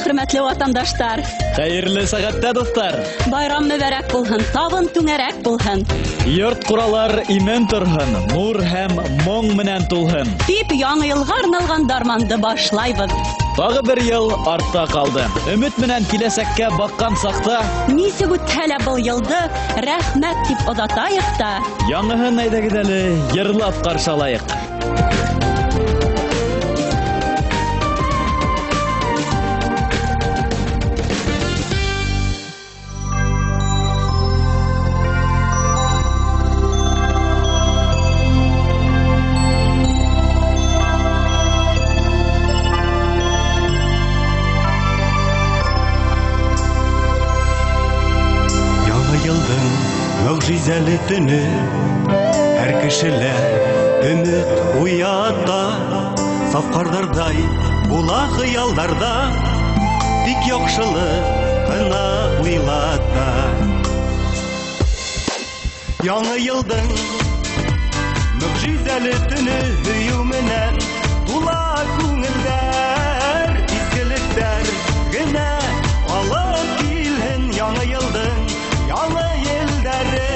Хөрмәтле ватандаштар. Хәйерле сәғәттә, дуҫтар. Байрам мөбәрәк булһын, табын түңәрәк булһын. Йорт ҡуралар имен торһон, нур һәм моң менән тулһын. Тип яңы йылға арналған дарманды башлайбыҙ. Тағы бер йыл артта ҡалды. Өмөт менән киләсәккә баҡҡан саҡта нисек үтһә лә был йылды рәхмәт тип оҙатайыҡ та. Яңыһын әйҙәгеҙ әле йырлап ҡаршы алайыҡ. Мөғжизәле төнө һәр кешелә өмөт уята, саф ҡарҙарҙай була хыялдарҙа, тик яҡшылыҡ ҡына уйлата. Яңы йылдың мөғжизәле төнө һөйөү менән тула күңелдәр, изгелектәр генә алып килһен яңы йылдың яңы елдәре.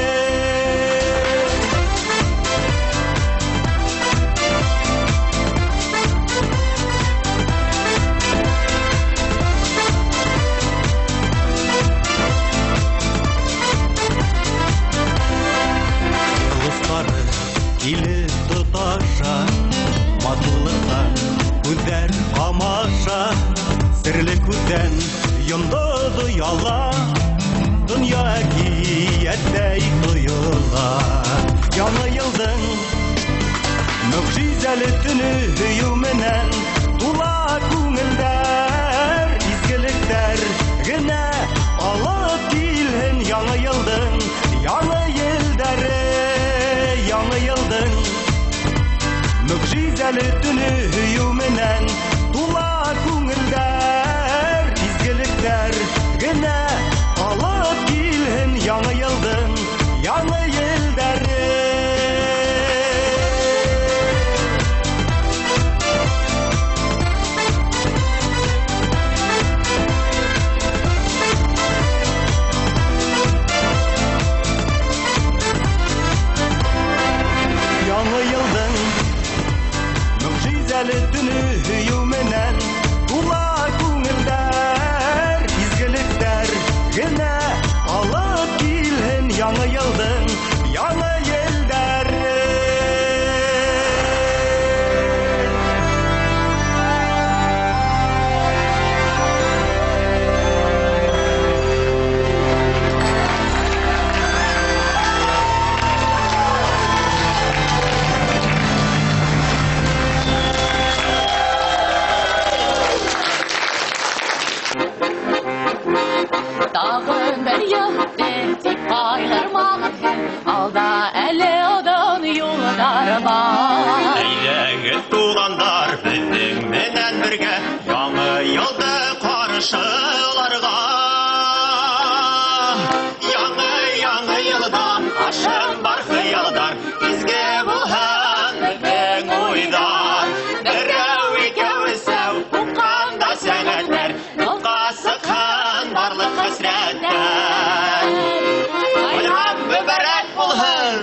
Дуҫтары килеп тоташа, матурлыҡтан күҙҙәр ҡамаша, серле күҙҙән йондоҙ ояла, донъя әкиәттәй тойола. Яңы йылдың мөғжизәле төнө һөйөү менән тула күңелдәр, изгелектәр генә алып килһен яңы йылдың яңы елдәре. Яңы йылдың мөғжизәле төнө һөйөү менән тула күңелдәр, изгелектәр генә алып килһен яңы йылдың яңы елдәре. Яңы йылдың мөғжизәле төнө һөйөү менән тула күңелдәр, изгелектәр генә алып килһен яңы йылдың яңы елдәре. Тағын бер йыл үтте, тип ҡайғырмағыҙ һеҙ, алда әле оҙон юлдар бар. Әйҙәгеҙ, туғандар, беҙҙең менән бергә яңы йылды ҡаршыларға. Яңы йылда ашым бар хыялдар, изге булһын беҙҙең уйҙар. Берәү, икәү, өсәү, һуҡҡанда сәғәттәр, юлға сыҡһын барлыҡ хәсрәттәр. Байрам мөбәрәк булһын!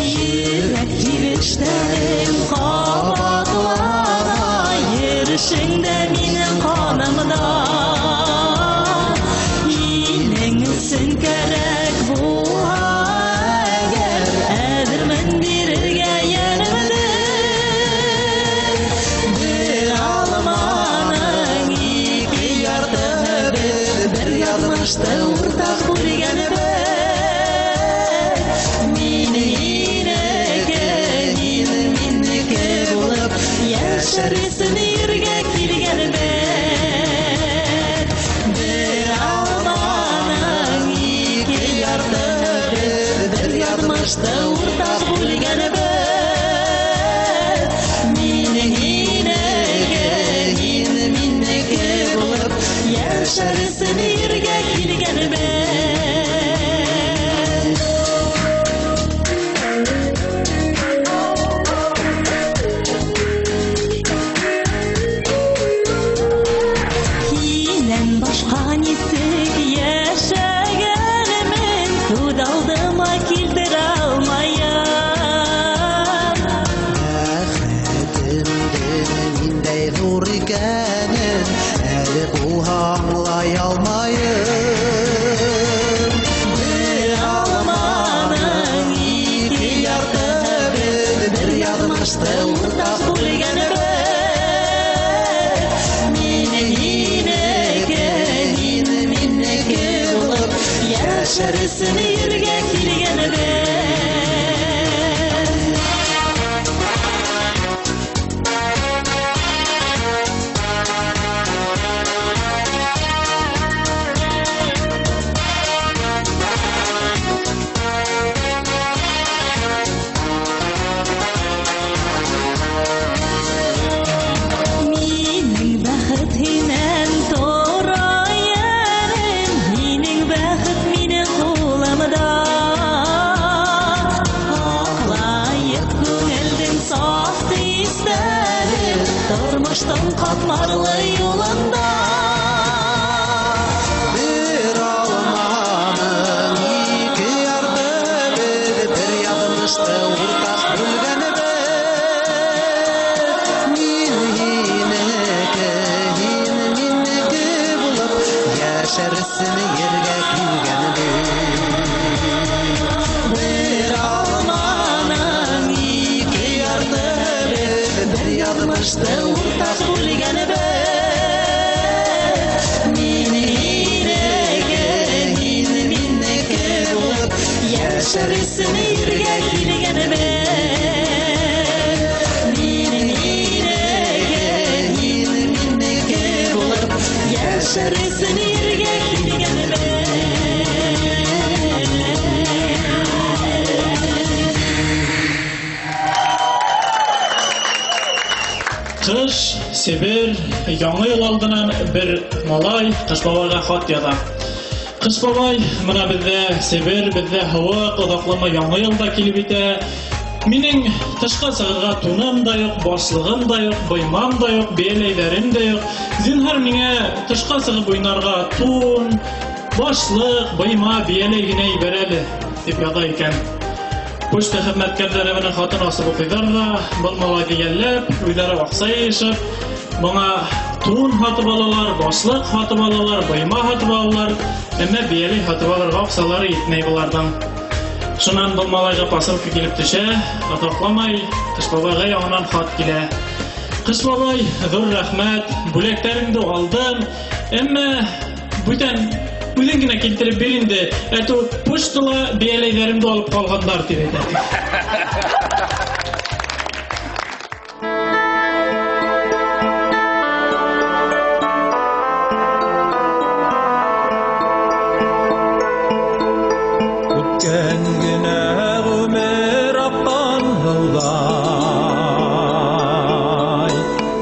Йөрәк тибештәрем ҡабатлана, йөрөшөңдә минең ҡанымда. Һинең өсөн кәрәк булһа әгәр, әҙермен бирергә йәнемде. Бер алманың ике яртыһы беҙ, бер яҙмышты уртаҡ бүлгәнбеҙ. Мин һинеке, һин минеке булып, йәшәр өсөн ергә килгәнбеҙ. Бер алманың ике яртыһы беҙ, бер яҙмышты уртаҡ бүлгәнбеҙ. Мин һинеке, Яшәр өсөн ергә килгәнбеҙ. Минең бәхет һинән тора йәрем, һинең бәхет минең ҡулымда. Һаҡлайыҡ күңелдең саф хистәрен, тормоштоң ҡатмарлы юлында. Бер алманың ике ярты беҙ, бер яҙмышты уртаҡ бүлгәнбеҙ. Мин һинеке, һин минеке булып, йәшәр өсөн ергә килгәнбеҙ. Бер алманың ике ярты беҙ, бер яҙмышты уртаҡ бүлгәнбеҙ. Мин һинеке, һин минеке булып, йәшәр өсөн ергә килгәнбеҙ. Мин һинеке, һин минеке булып, йәшәр өсөн ергә килгәнбеҙ. Ҡыш, Себер, яңы йыл алдынан бер малай Ҡыш бабайға хат яҙа. Ҡыш бабай, мына беҙҙә Себер, беҙҙә һыуыҡ, оҙаҡламай яңы йыл да килеп етә. Минең тышҡа сығырға туным да юҡ, башлығым да юҡ, быймам да юҡ, бейәләйҙәрем дә юҡ. Зинһар, миңә тышҡа сығып уйнарға тун, башлыҡ, быйма, бейәләй генә ебәр әле, тип яҙа икән. Почта хеҙмәткәрҙәре менән хатын асып уҡыйҙар ҙа, был малайҙы йәлләп, үҙҙәре аҡса йыйышып, быңа тун һатып алалар, башлыҡ һатып алалар, быйма һатып алалар, әммә бейәләй һатып алырға аҡсалары етмәй быларҙың. Шунан был малайға посылка килеп төшә, оҙаҡламай Ҡыш бабайға яңынан хат килә. Ҡыш бабай, ҙур рәхмәт, бүләктәреңде алдым, әммә бүтән үҙең генә килтереп бир инде, әтү почтала бейәләйҙәремде алып ҡалғандар, тип әйтә. Үткән генә ғүмер аҡҡан һыуҙай,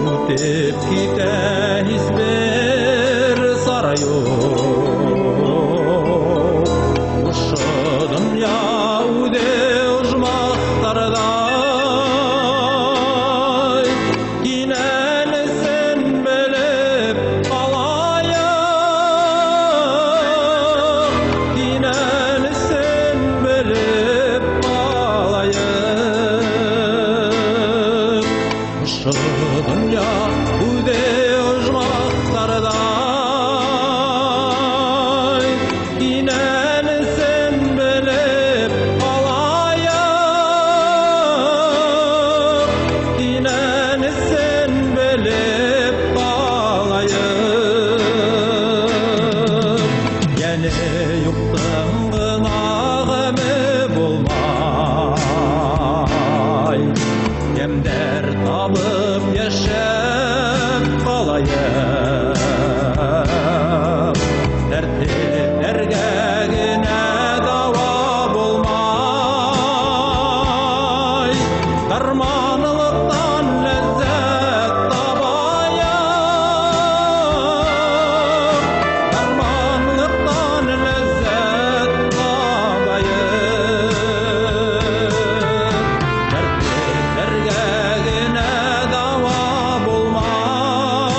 үтеп китә һис бер сара юҡ. Ошо донъя үҙе ожмахтарҙай, кинәнесен белеп ҡалайыҡ, кинәнесен белеп ҡалайыҡ. Ошо донъя үҙе ожмахтарҙай, кинәнесен белеп ҡалайыҡ, кинәнесен белеп ҡалайыҡ. Йәне юҡтың ғына ғәме булмай, йәмдәр табып йәшәп ҡалайыҡ. Дәртлеләргә генә дауа булмай, дарманлыҡтан ләззәт табайыҡ, дарманлыҡтан ләззәт табайыҡ. Дәртлеләргә генә дауа булмай,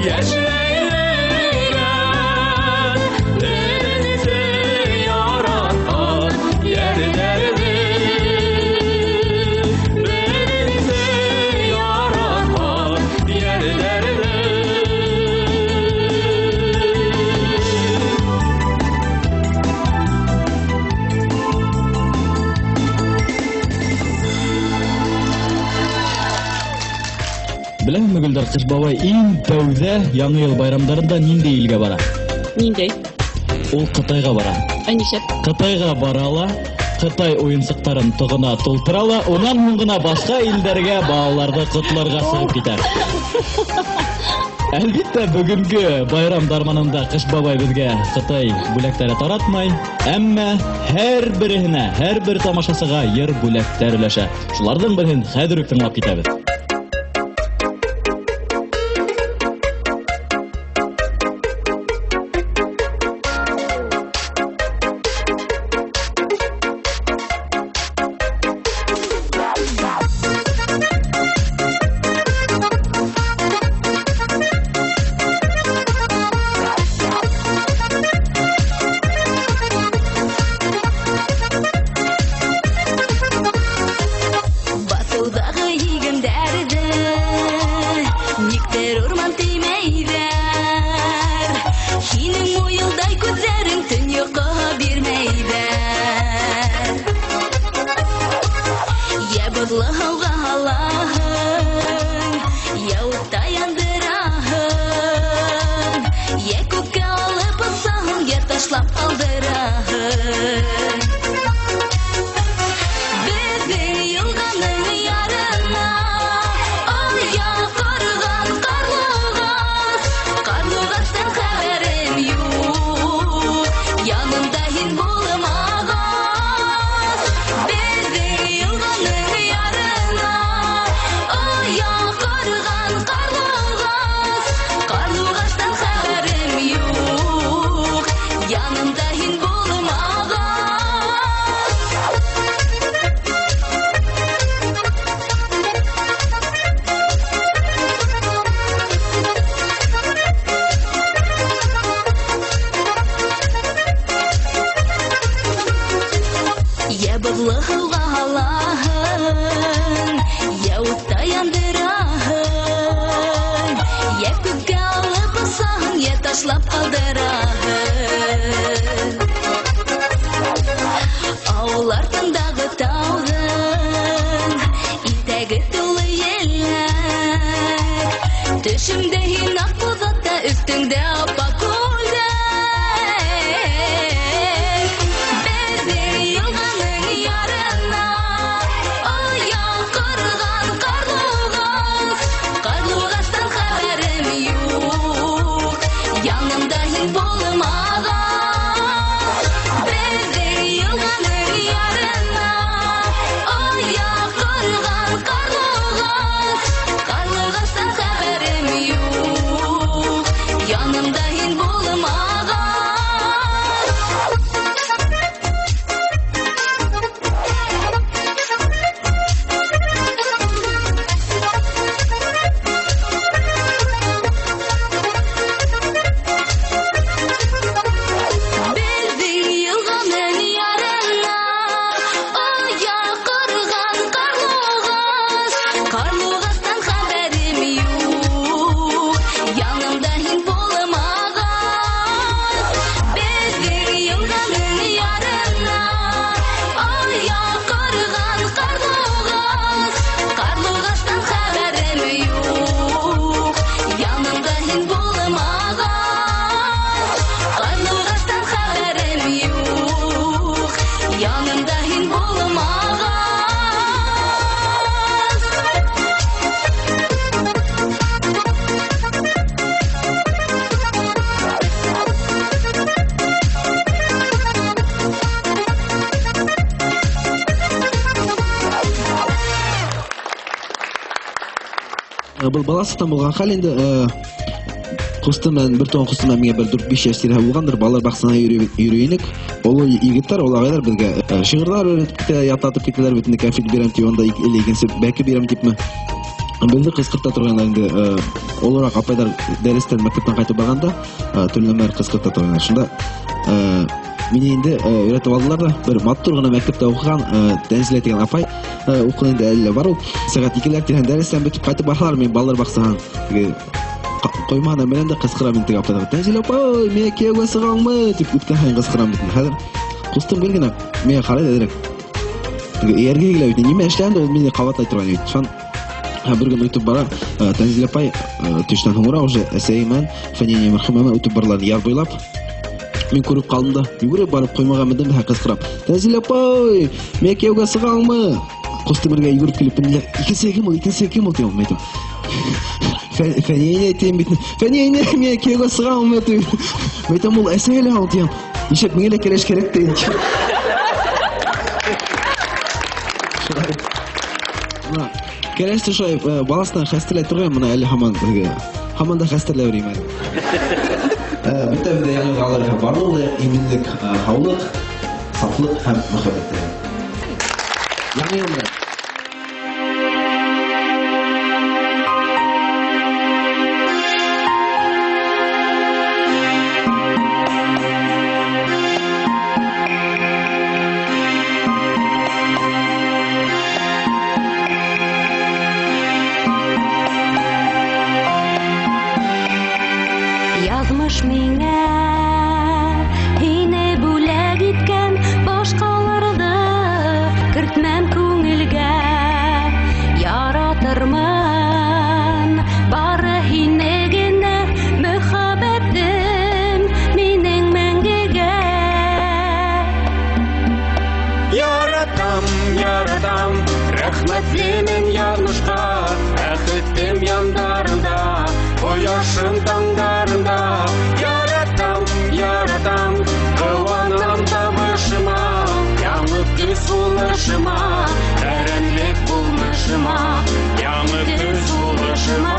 Йәшәйлек Беҙҙе яратҡан йәрҙәрҙе, беҙҙе яратҡан йәрҙәрҙе. Беләһеңме, Гөлдар, Ҡыш бабай иң тәүҙә Яңы йыл байрамдарында ниндәй илгә бара? Ниндәй? Ул Ҡытайға бара. Ә нишләп? Ҡытайға бара ла, Ҡытай уйынсыҡтарын тоғона тултыра ла, унан һуң ғына башҡа илдәргә балаларҙы ҡотларға сығып китә. Әлбиттә, бөгөнгө байрам дарманында Ҡыш бабай беҙгә Ҡытай бүләктәре таратмай, әммә һәр береһенә, һәр бер тамашасыға йыр бүләктәр өләшә. Шуларҙың береһен хәҙер үк тыңлап китәбеҙ. Баҫыуҙағы игендәрҙе никтер урман теймәйҙәр. Һинең муйылдай күҙҙәрең төн йоҡоһо бирмәйҙәр. Йә боҙло һыуға һалаһың, йә утта яндыраһың, йә күккә алып осаһың, йә ташлап ҡалдыраһың. Беҙҙең йылғаның ярына оя ҡорған ҡарлуғас, ҡарлуғастан хәбәрем юҡ, янымда һин булмағас. Беҙҙең йылғаның ярына оя ҡорған ҡарлуғас, ҡарлуғастан хәбәрем юҡ, янымда һин булмағас. Йә боҙло һыуға һалаһың, йә утта яндыраһың, йә күккә алып осаһың, йә ташлап ҡалдыраһың. Ауыл артындағы тауҙың итәге тулы еләк, төшөмдә һин аҡбуҙатта, өҫтөңдә аппаҡ күлдәк. Беҙҙең йылғаның ярына оя ҡорған ҡарлуғас, ҡарлуғастан хәбәрем юҡ, янымда һин булмағас. Беҙҙең йылғаның ярына оя ҡорған ҡарлуғас, ҡарлуғастан хәбәрем юҡ, янымда һин булмағас. Беҙҙең йылғаның ярына оя ҡорған ҡарлуғас, ҡарлуғастан хәбәрем юҡ, янымда һин булмағас. Беҙҙең йылғаның ярына оя ҡорған ҡарлуғас, ҡарлуғастан хәбәрем юҡ, янымда һин булмағас. Ҡарлуғастан хәбәрем юҡ, янымда һин булмағас. Был бала саҡтан булған хәл инде, ҡустым менән, бер туған ҡустым менән миңә бер дүрт-биш йәш тирәһе булғандыр, балалар баҡсаһына йөрөй инек. Оло егеттәр, оло ағайҙар беҙгә шиғырҙар өйрәтеп китә, ятлатып китәләр бит инде, кәнфит бирәм тип, унда или икенсе бәке бирәм типме. Беҙҙе ҡысҡырта торғандар инде, Олораҡ апайҙар дәрестән мәктәптән ҡайтып барғанда төрлө ҡысҡырта торғандар. Шунда мине инде өйрәтеп алдылар ҙа, бер матур ғына мәктәптә уҡыған Тәнзилә тигән апай уҡыны инде әле лә бар ул. Сәғәт 2-ләр тирәһендә дәрестән бөтөп ҡайтып барһалар, мин балалар баҡсаһынан теге ҡоймаһына менән дә ҡысҡырам инде теге апайҙарға. Тәнзилә апай, миңә кейәүгә сығаңмы? Тип үткән һайын ҡысҡырам бит. Хәҙер ҡустым гел генә миңә ҡарай ҙа әҙерәк. Теге эйәргә килә бит. Нимә эшләнде ул мине ҡабатлай торған бит. Шунан бер көн үтеп бара, Тәнзилә апай төштән һуңыраҡ уже әсәйем менән Фәниә мәрхүмә менән үтеп баралар яр буйлап. Мин күреп ҡалдым да, йүгереп барып ҡоймаға мендем дә ҡысҡырам. Тәнзилә апай, миңә кейәүгә сығаңмы? Ҡустым бергә йүгереп килеп, икенсе кем ул, икенсе кем ул тием, мин әйтәм. Фәниә тием бит. Фәниә, миңә кейәүгә сығаңмы тием. Мин әйтәм, ул әсәй лә ул тием. Нишләп миңә лә кәләш кәрәк тием. Мына кәләште шулай баласынан хәстәрләй торғайым, мына әле һаман теге, һаман да хәстәрләй йөрөйм әле. Бөтәбеҙ ҙә яңы алырға барлыҡ, именлек, һаулыҡ, сафлыҡ һәм мөхәббәт теләйем. Яңы йыл менән. Язмыш миңә һине бүләк иткән, башҡаларҙы кертмәм күңелгә. Яратырмын бары һине генә, мөхәббәтем минең мәңгегә. Яратам, яратам, рәхмәтлемен яҙмышҡа, бәхетем яндарында, ҡояшым таңдарында. Яратам, яратам, ҡыуанам табышыма, яңы көс сулышыма, тәрәнлек булмышыма, яңы көс сулышыма.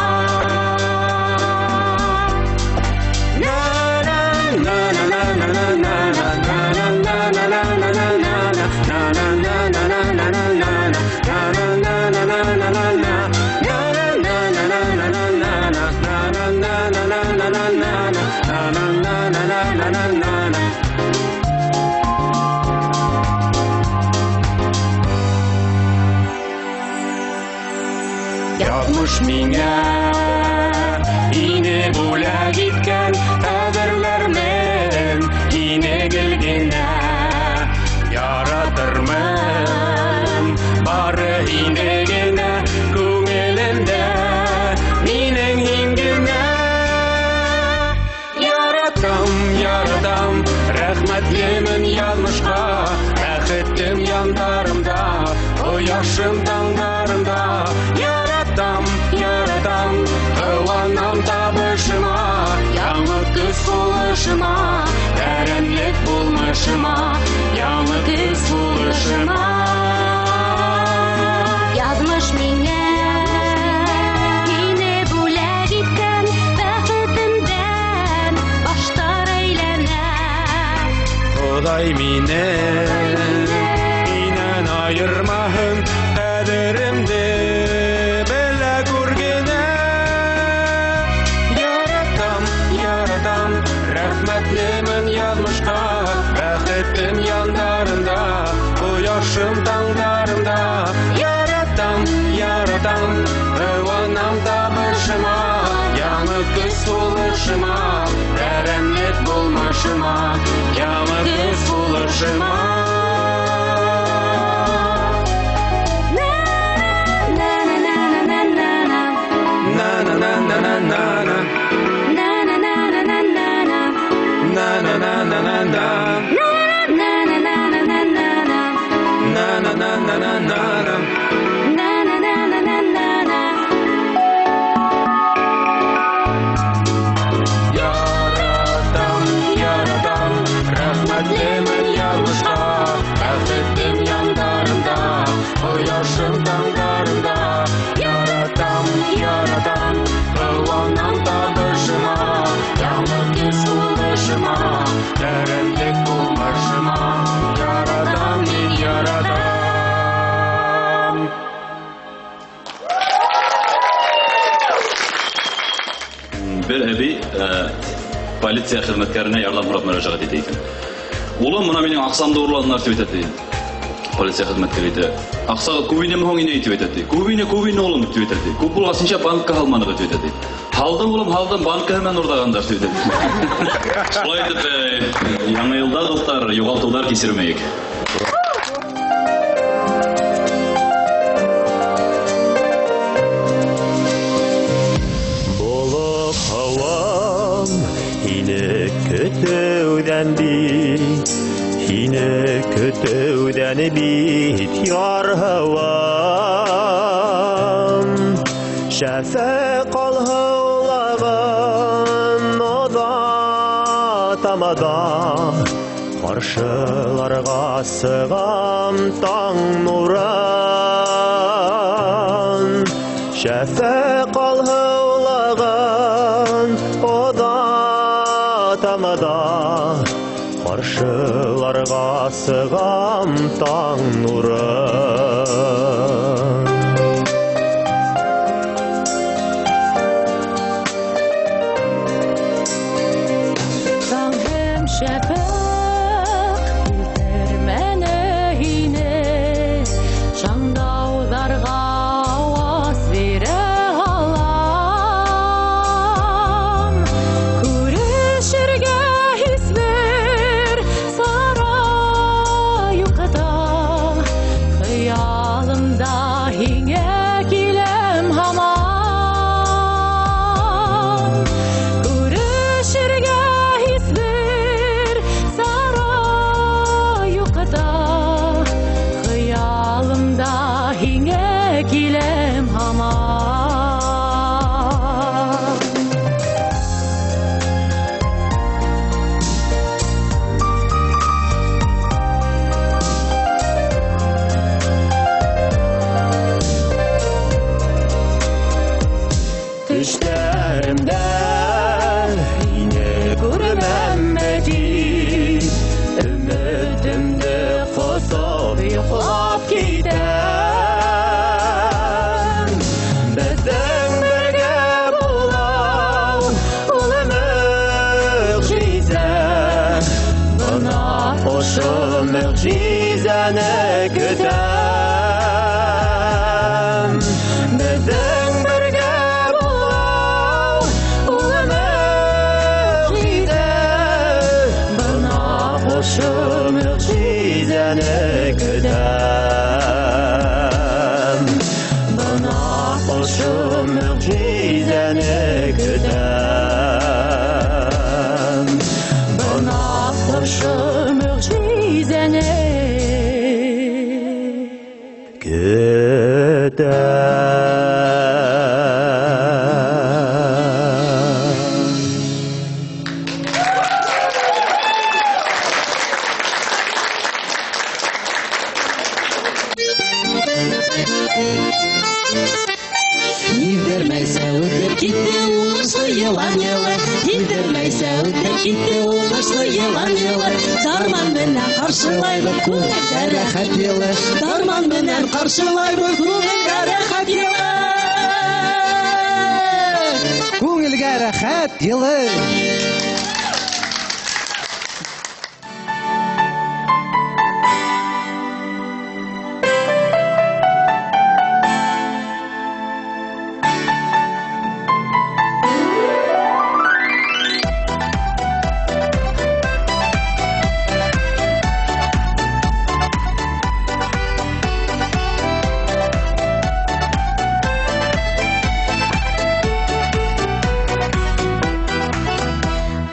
Язмыш миңә һине бүләк иткән, ҡәҙерләрмен һине гел генә. Яратырмын бары һине генә, күңелемдә минең һин генә. Яратам, яратам, рәхмәтлемен яҙмышҡа, бәхетем яндарымда, ҡояшым таңдарында. Яратам, яратам, ҡыуанам табышыма, яңы көс сулышыма, тәрәнлек булмышыма, яңы көс сулышыма. Язмыш миңә һине бүләк иткән, бәхетемдән баштар әйләнә. Хоҙай мине һинән айырмаһын, ҡәҙеремде белә күр генә. Яратам, яратам, рәхмәтлемен яҙмышҡа, бәхетем яндарында, ҡояшым таңдарында. Яратам, яратам, ҡыуанам табышыма, яңы көс сулышыма, тәрәнлек булмышыма, яңы көс сулышыма. Яратам, яратам, рәхмәтлемен яҙмышҡа, Бер әбей полиция хеҙмәткәренә ярҙам һорап мөрәжәғәт итә икән. Улым, бына минең аҡсамды урланылар тип әйтә, ти. Полиция хеҙмәткәре әйтә. Аҡса күп инеме һуң инәй тип әйтә, ти. Күп ине, күп ине улым тип әйтә, ти. Күп булғас нисә банкка һалманыҡ тип әйтә, ти. Һалдым улым, һалдым, банкка һәмән урҙағандар тип әйтә. Шулай итеп, яңы йылда, дуҫтар, юғалтыуҙар кисермәйек. Болоҡ һауам, һине көтөүҙән бит, һине көтөүҙән бит ярһыуам. Шәфәҡ алһыулаған оҙатамада, ҡаршыларға сығам таң нурын. Шәфәҡ алһыулаған оҙатамада, ҡаршыларға сығам таң нурын. Таң һәм шәфәҡ килтермәне һине, шаңдауҙарға ауаз бирә алам. Күрешергә һис бер сара юҡта, хыялымда һиңә киләм һаман. Күрешергә һис бер сара юҡта, хыялымда һиңә киләм һаман. Төштәремдә һине күрмәм тип, өмөтөмдө ҡосоп йоҡлап китәм. Беҙҙең бергә булыу ул мөғжизә, бына ошо мөғжизәне көтәм. Беҙҙең бергә булыу ул мөғжизә, бына ошо мөғжизәне көтәм. Бына ошо мөғжизәне көтәм. Бына ошо мөғжизәне көтәм. Һиҙҙермәйсә үтеп китте уңышлы йылан йылы, һиҙҙермәйсә үтеп китте уңышлы йылан йылы. Дарман менән ҡаршылайбыҙ күңелгә рәхәт йылы, дарман менән ҡаршылайбыҙ күңелгә рәхәт йылы. Күңелгә рәхәт йылы.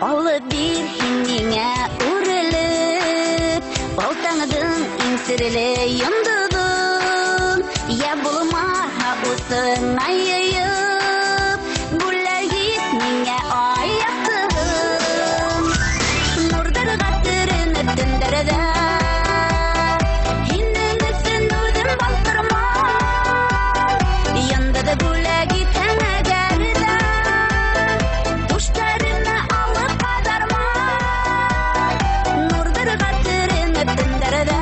Алып бир һин миңә үрелеп, балтаңдың иң серле йондоҙон, йә булмаһа усыңа йыйып, бүләк ит миңә аяҡтығын. Нурҙарға төрөнөп төндәрҙә, һинең өсөн үҙем балҡырман. Йондоҙ бүләк итһәң әгәр ҙә, түштәремә алып ҡаҙарман. Нурҙарға төрөнөп төндәрҙә,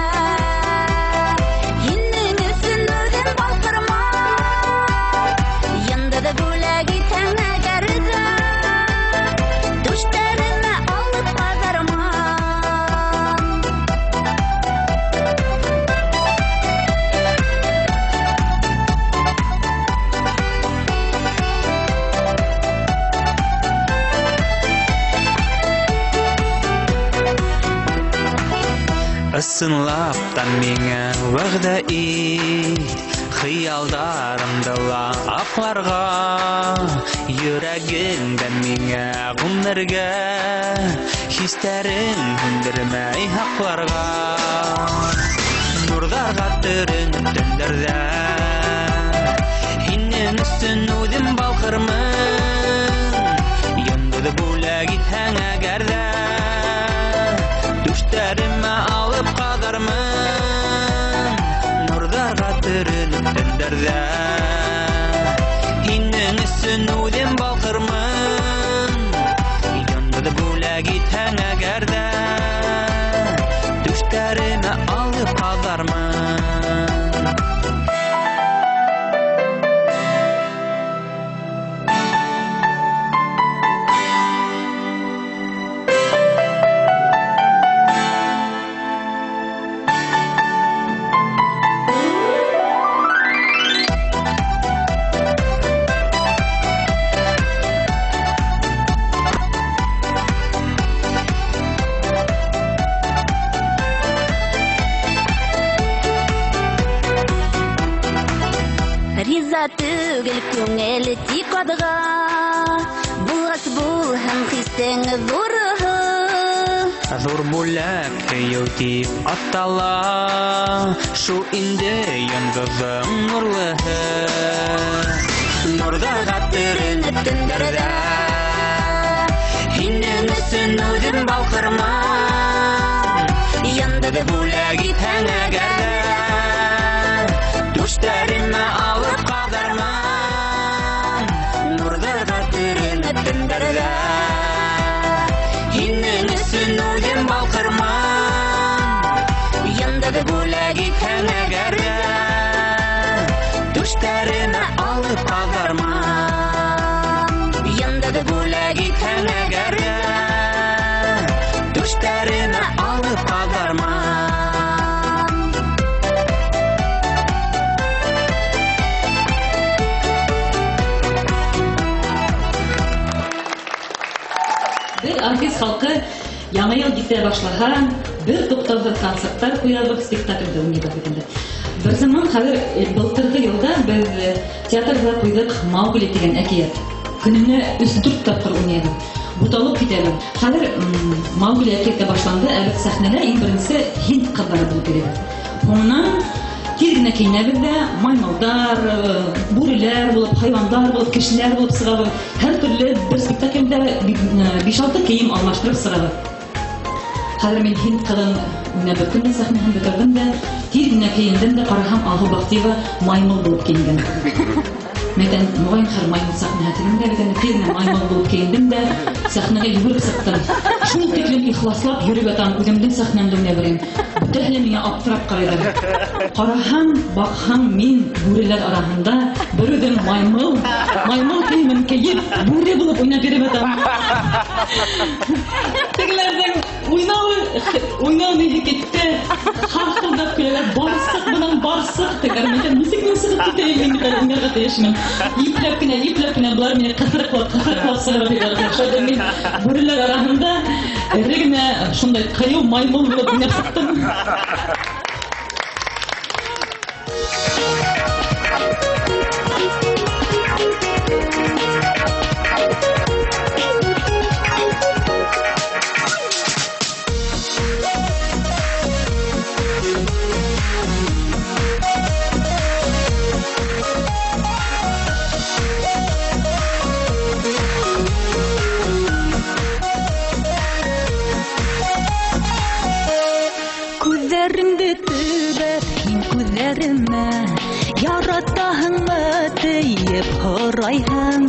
Ысынлап та миңә вәғәҙә ит, хыялдарымды ла аҡларға, йөрәгеңдә миңә ғүмергә, хистәрең һүндермәй һаҡларға. Нурҙарға төрөнөп төндәрҙә, һинең өсөн үҙем балҡырмын. Йондоҙ бүләк итһәң әгәр ҙә, түштәремә алып ҡаҙармын. Нурҙарға төрөнөп төндәрҙә, һинең өсөн үҙем балҡырмын. Йондоҙ бүләк итһәң әгәр ҙә, түштәремә алып ҡаҙармын. Риза түгел күңел тик адға, булғас булһын хистең ҙурыһы. Ҙур бүләк һөйөү тип атала, шул инде йондоҙҙоң нурлыһы. Нурҙарға төрөнөп төндәрҙә, һинең өсөн үҙем балҡырмын. Йондоҙ бүләк итһәң әгәр ҙә, түштәремә алып ҡаҙармын. Нурҙарға төрөнөп төндәрҙә, һинең өсөн үҙем балҡырмын. Йондоҙ бүләк итһәң әгәр ҙә, түштәремә алып ҡаҙармын. Йондоҙ бүләк итһәң әгәр ҙә, түштәремә алып ҡаҙармын. Беҙ артист халҡы яңы йыл китә башлаһа, бер туҡтауһыҙ концерттар ҡуябыҙ, спектаклдә уйнайбыҙ бит инде. Бер заман хәҙер былтырғы йылда беҙ театрҙа ҡуйҙыҡ Маугли тигән әкиәт. Көнөнә 3-4 тапҡыр уйнайбыҙ. Буталып китәбеҙ. Хәҙер Маугли әкиәте башланды, ә беҙ сәхнәлә иң беренсе һинд ҡыҙҙары булып йөрөйбөҙ. Һуңынан тиҙ генә кейенәбеҙ ҙә, маймылдар, бүреләр булып, хайуандар булып, кешеләр булып сығабыҙ. Һәр төрлө бер спектаклдә 5-6 кейем алмаштырып сығабыҙ. Хәҙер мин һинд ҡыҙын уйнап бөттөм дә, сәхнәһен бөтөрҙөм дә, тиҙ генә кейендем дә, ҡараһам, Алһыу Бахтиева маймыл булып кейенгән. Мәйтәм, моғайын хәҙер маймыл сәхнәһе тинем дә, бит инде тиҙ генә маймыл булып кейендем дә, сәхнәгә йүгереп сыҡтым. Шул тиклем ихласлап йөрөп ятам, үҙемдең сәхнәмдә уйнай берәйем. Бөтәһе лә миңә аптырап ҡарайҙар. Ҡараһам, баҡһам, мин бүреләр араһында бер үҙем маймыл, маймыл кейемен кейеп, бүре булып уйнап йөрөп ятам. Тегеләрҙең уйнау ниһе китте. Хархылдап көләләр, барсыҡ, бынан барсыҡ. Тегеләр әйтәм, нисек мин сығып китәйем, мин бит әле уйнарға тейешмен. Ипләп кенә, ипләп кенә былар мине ҡыҫырыҡлап, ҡыҫырыҡлап сығарып ебәрҙеләр. Шулай мин бүреләр араһында эре генә шундай ҡыйыу маймыл булып уйнап сыҡтым. Күҙҙәреңде төбәп һин күҙҙәремә, яратаһыңмы тиеп һорайһың.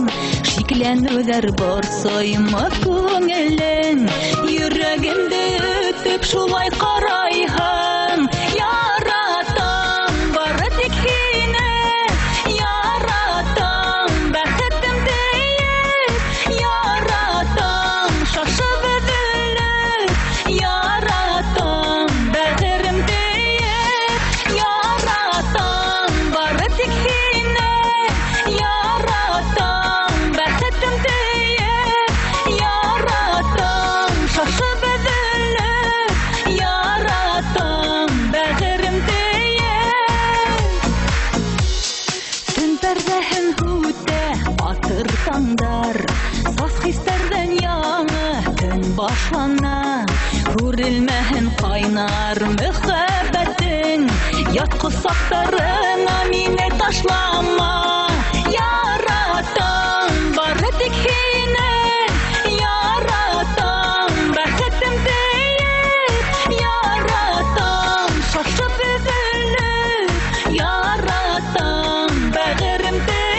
Шикләнеүҙәр борсоймо күңелең, йөрәгемде өтөп шулай ҡарайһың. Яратам бары тик һине, яратам бәхетем тиеп, яратам шашып өҙөлөп, яратам бәғерем тиеп, яратам бары тик һине, яратам бәхетем тиеп, яратам шашып өҙөлөп, яратам. башлана. Күрелмәһен ҡайнар мөхәббәтең, ят ҡосаҡтарыңа мине ташлама. Яратам бары тик һине, яратам бәхетем тиеп, яратам шашып өҙөлөп, яратам бәғерем тейеп.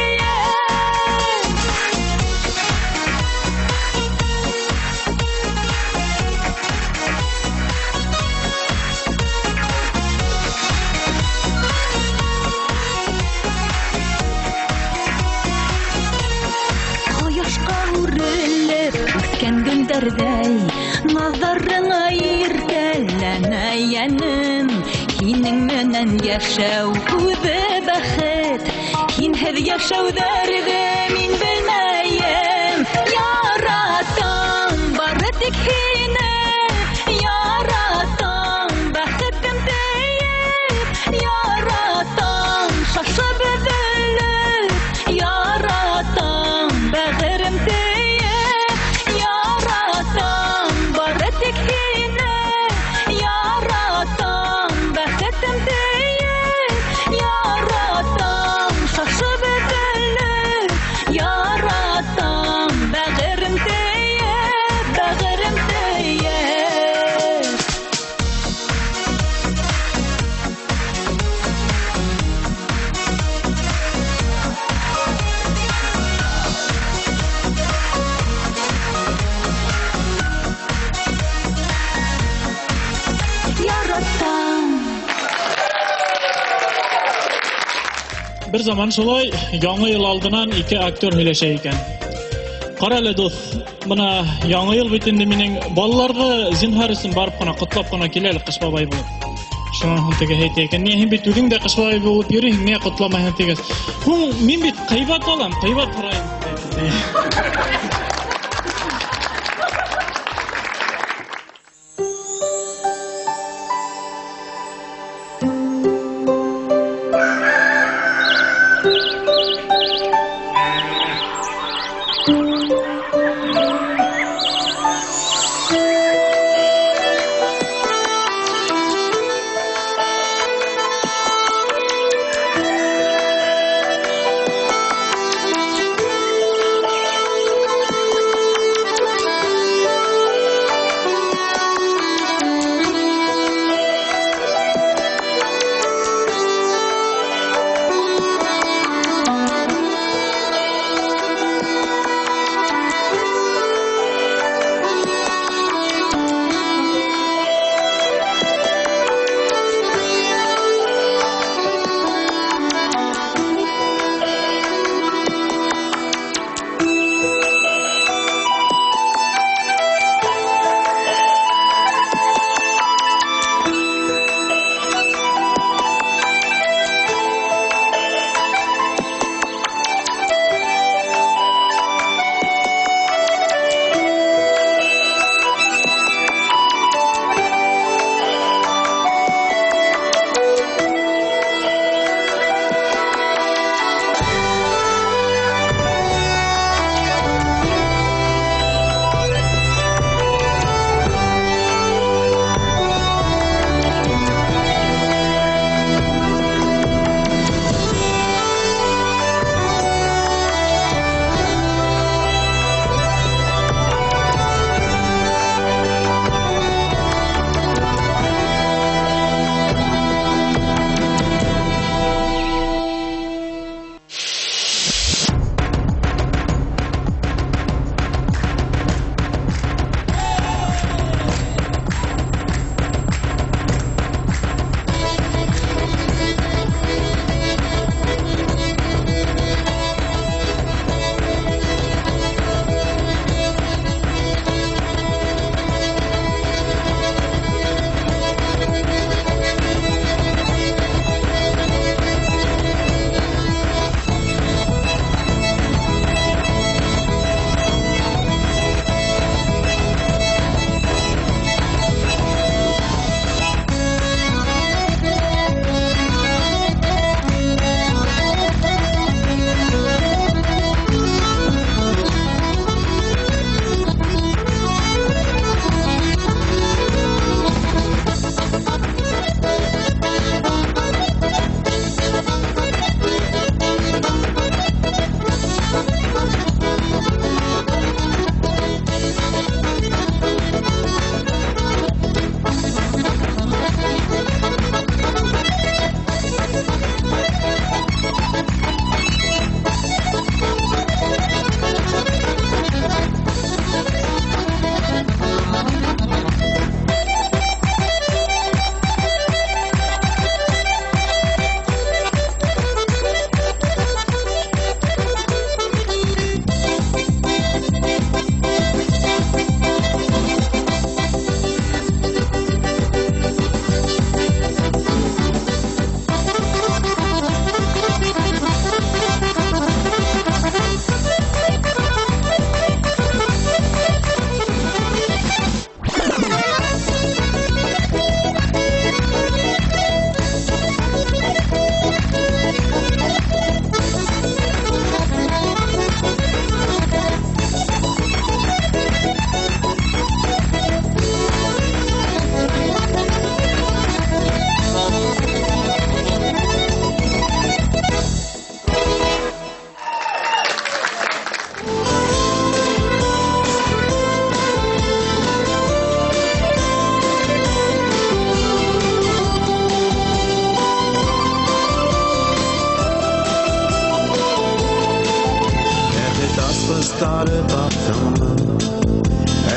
Ҡояшҡа үрелеп үҫкән гөлдәрҙәй, наҙарыңа иркәләнә йәнем. Һинең менән йәшәү үҙе бәхет, һинһеҙ йәшәүҙәрҙе мин белмәйем. Яратам бары тик һине, яратам бәхетем тейеп, яратам шашып өҙөлөп, яратам бәғерем тейеп, яратам бары тик һине, яратам бәхетем тейеп, яратам шашып өҙөлөп, яратам бәғерем тейеп, бәғерем тейеп. Яратам. Бер заман шулай Яңы йыл алдынан ике актер һөйләшә икән. Ҡара әле, дуҫ, бына Яңы йыл бит инде, минең балаларҙы зинһар өсөн барып ҡына ҡотлап ҡына кил әле Ҡыш бабай булып. Шунан һуң теге әйтә икән, ни һин бит үҙең дә Ҡыш бабай булып йөрөйһөң, ниңә ҡотламайһың тигәс. Һуң мин бит ҡыйбат алам, ҡыйбат һорайым.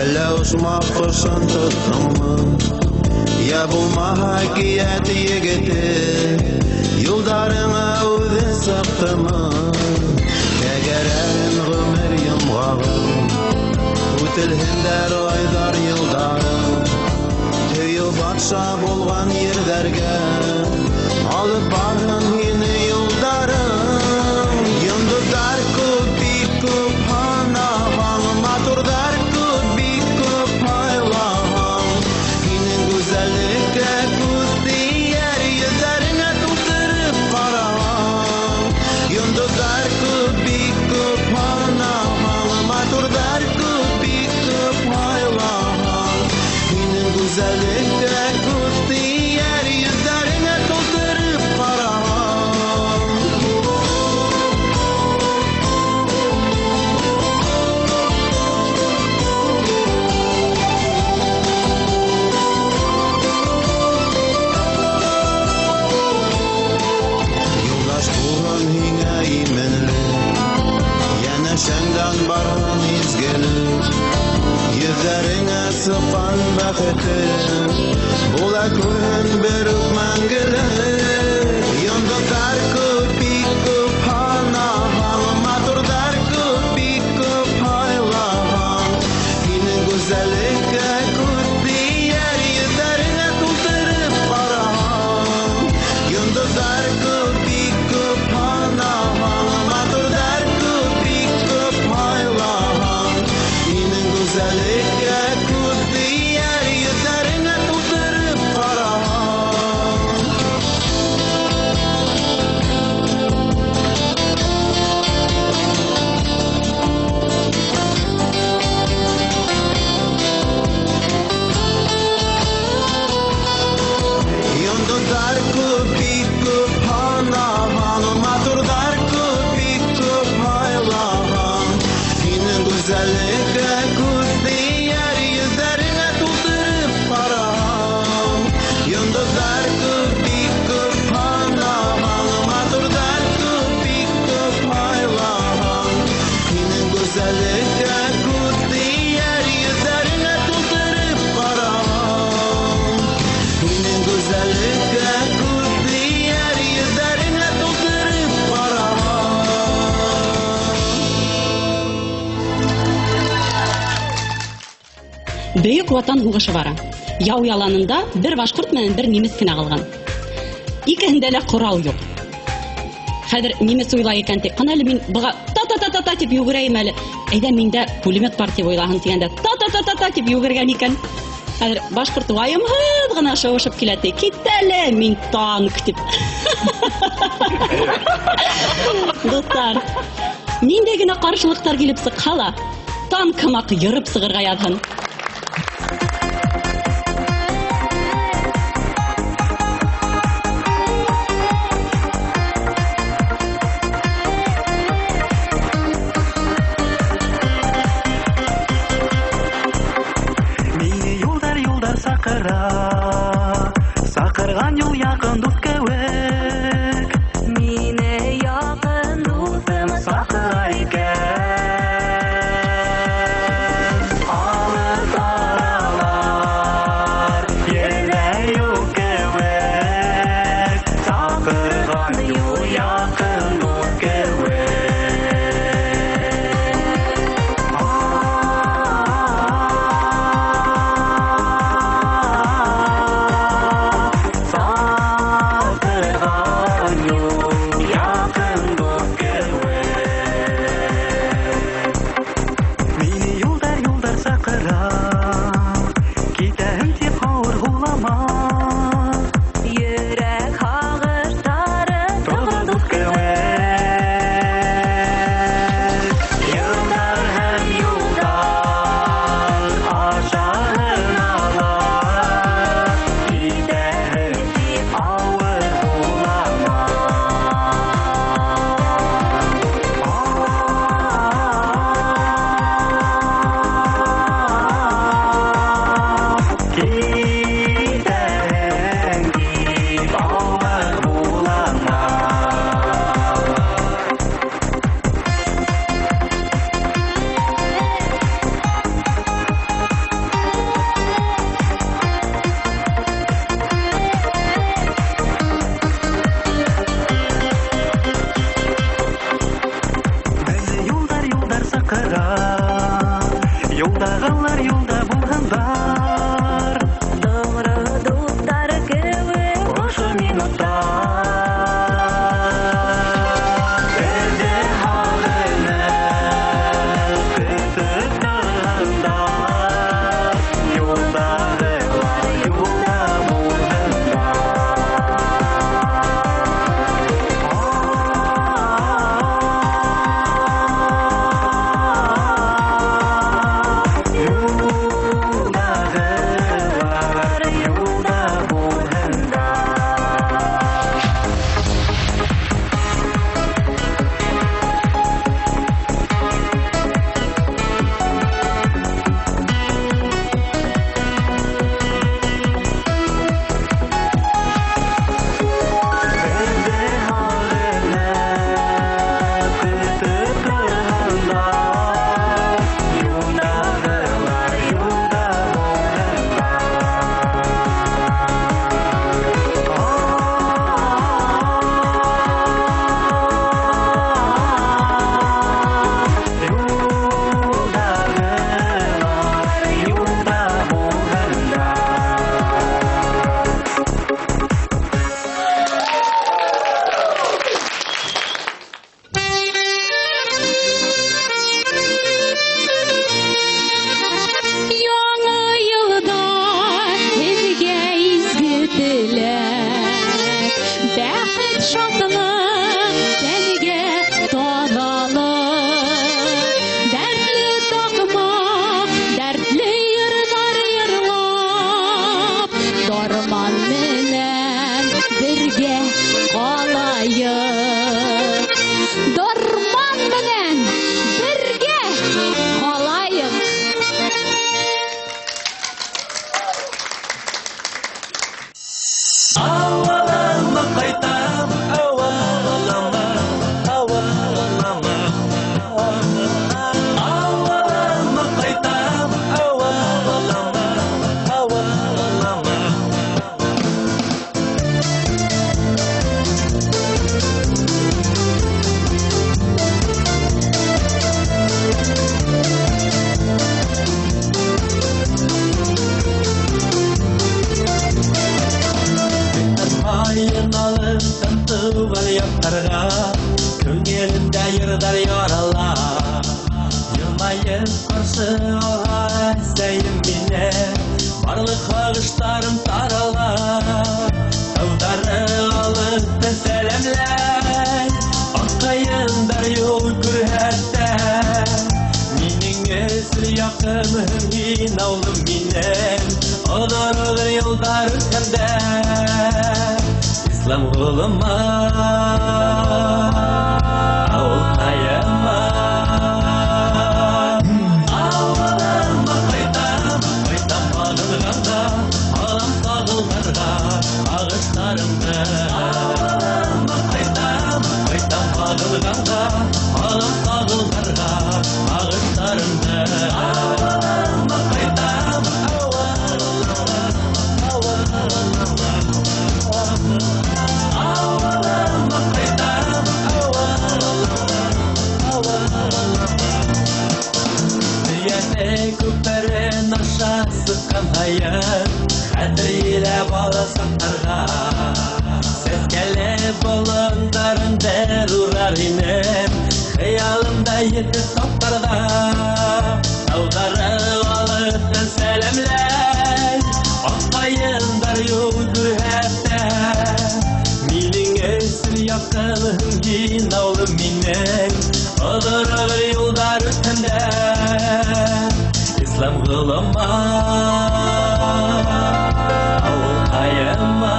Әллә ожмах ҡошон тоттоңмо? Йә булмаһа әкиәт егете юлдарыңа үҙе сыҡтымы? Тәгәрәһен ғүмер йомғағың, үтелһендәр айҙар йылдарың. Һөйөү батша булған ерҙәргә алып барһын һине юлдарың. Йондоҙҙар күп, бик күп һанаһаң, матурҙар күп, бик күп һайлаһаң. Һинең гүзәллеккә күҙ тейәр, йөҙҙәреңә тултырып ҡараһаң. Йондоҙҙар күп, бик күп һанаһаң, матурҙар күп, бик күп һайлаһаң. Һинең гүзәллеккә күҙ тейәр, йөҙҙәреңә тултырып ҡараһаң. Юлдаш булһын һиңә именлек, йәнәшәңдән барһын изгелек. Йөҙҙәреңә сыҡҡан бәхетең була күрһен бер үк мәңгелек. Йондоҙҙар күп, бик күп һанаһаң, матурҙар күп, бик күп һайлаһаң. Һинең гүзәллеккә күҙ тейәр, йөҙҙәреңә тултырып ҡараһаң. Йондоҙҙар күп, бик күп һанаһаң, матурҙар күп, бик күп һайлаһаң. Һинең гүзәллеккә күҙ тейәр, йөҙҙәреңә тултырып ҡараһаң. Йондоҙҙар күп, бик күп һанаһаң, матурҙар күп, бик күп һайлаһаң. Һинең гүзәллеккә күҙ тейәр, йөҙҙәреңә тултырып ҡараһаң. Йондоҙҙар күп, бик күп һанаһаң, матурҙар күп, бик күп һайлаһаң. Һинең гүзәллеккә күҙ тейәр, йөҙҙәреңә тултырып ҡараһаң. Һинең гүзәллеккә күҙ тейәр, йөҙҙәреңә тултырып ҡараһаң. Бөйөк Ватан һуғышы бара. Яу яланында бер башҡорт менән бер немец кенә ҡалған. Икеһендә лә ҡорал юҡ. Хәҙер немец уйлай икән, тик ҡана әле мин быға та-та-та-та-та тип йүгерәйем әле. Әйҙә миндә пулемет бар тип уйлаһын тигәндә та-та-та-та-та тип йүгергән икән. Хәҙер башҡорт вайымһыҙ ғына шыуышып килә ти. Кит әле, мин танк тип. Дуҫтар, ниндәй генә ҡаршылыҡтар килеп сыҡһа ла, танк һымаҡ йырып сығырға яҙһын. Мине юлдар, юлдар саҡыра, саҡырған юл яҡын дуҫ кеүек. Мине яҡын дуҫым саҡыра икән. Алыҫ аралар ерҙә юҡ кеүек, саҡырған юл яҡын дуҫ кеүек. Саҡырған юл яҡын дуҫ кеүек. Мине юлдар, юлдар саҡыра, китәһең тип ауыр һулама. Йөрәк һағыштары Торҙо дуҫ кеүек. Йылдар һәм юлдар ашаһын ала, китәһең тип ауыр һулама. Юлдағылар юлда булһындар. Тоғро дуҫтар кеүек ошо минутта. Беҙҙе һағынып көтөп торһондар. Юлдағылар юлда булһындар. Юлдағылар юлда булһындар. Беҙҙе һағынып көтөп торһондар. Юлдағылар юлда булһындар. Юлдағылар юлда булһындар. Яңы йылда һеҙгә изге теләк, бәхет, шатлыҡ, тәнгә таҙалыҡ, дәртле таҡмаҡ, дәртле йырҙар йырлап, дарман менән бергә ҡалайыҡ. Дарман менән бергә ҡалайыҡ. Ауылыма ҡайтам, ауылыма, ауылыма. Ауылыма ҡайтам, ауылыма, ауылыма. Айын алыҫтан тыуған яҡтарға, күңелемдә йырҙар ярала. Йылмайып ҡаршы алһа әсәйем мине, барлыҡ һағыштарым тарала. Тауҙары алыҫтан сәләмләй, аҡҡайындар юл күрһәтә. Минең өсөн яҡынһың һин, ауылым минең, оҙор-оҙор юлдар үткәндә. Ислам ҡулыма, ауылҡайыма. Ауылыма ҡайтам, ҡайтам һағынғанға, һалам сағылдарға ағыштарымды. Ауылыма ҡайтам, ҡайтам һағынғанға, һалам сағылдарға ағыштарымды. Ауылыма ҡайтам, ауылыма, ауылыма. Ауылыма ҡайтам, ауылыма, ауылыма. Дөйәне күперен аша сыҡҡан һайын, хәтер килә бала саҡтарға. Сәскәле болондарын бер урар инем, хыялымда етеп таптарҙа. Тауҙары алыҫтан сәләмләй, аҡҡайындар юл күрһәтә. Минең өсөн яҡынһың һин, ауылым минең, оҙор-оҙор юлдар үткәндә. Ислам ҡулыма, ауылҡайыма.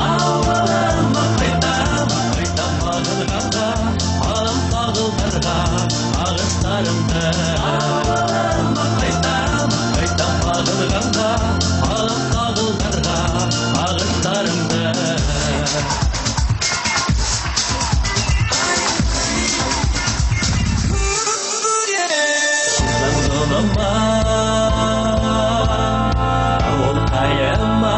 Ауылыма ҡайтам, ҡайтам һағынғанға, һалам сағылдарға ағыштарымды. Ауылыма ҡайтам, ҡайтам һағынғанға, һалам сағылдарға ағыштарымды. Ислам ҡулыма, ауылҡайыма.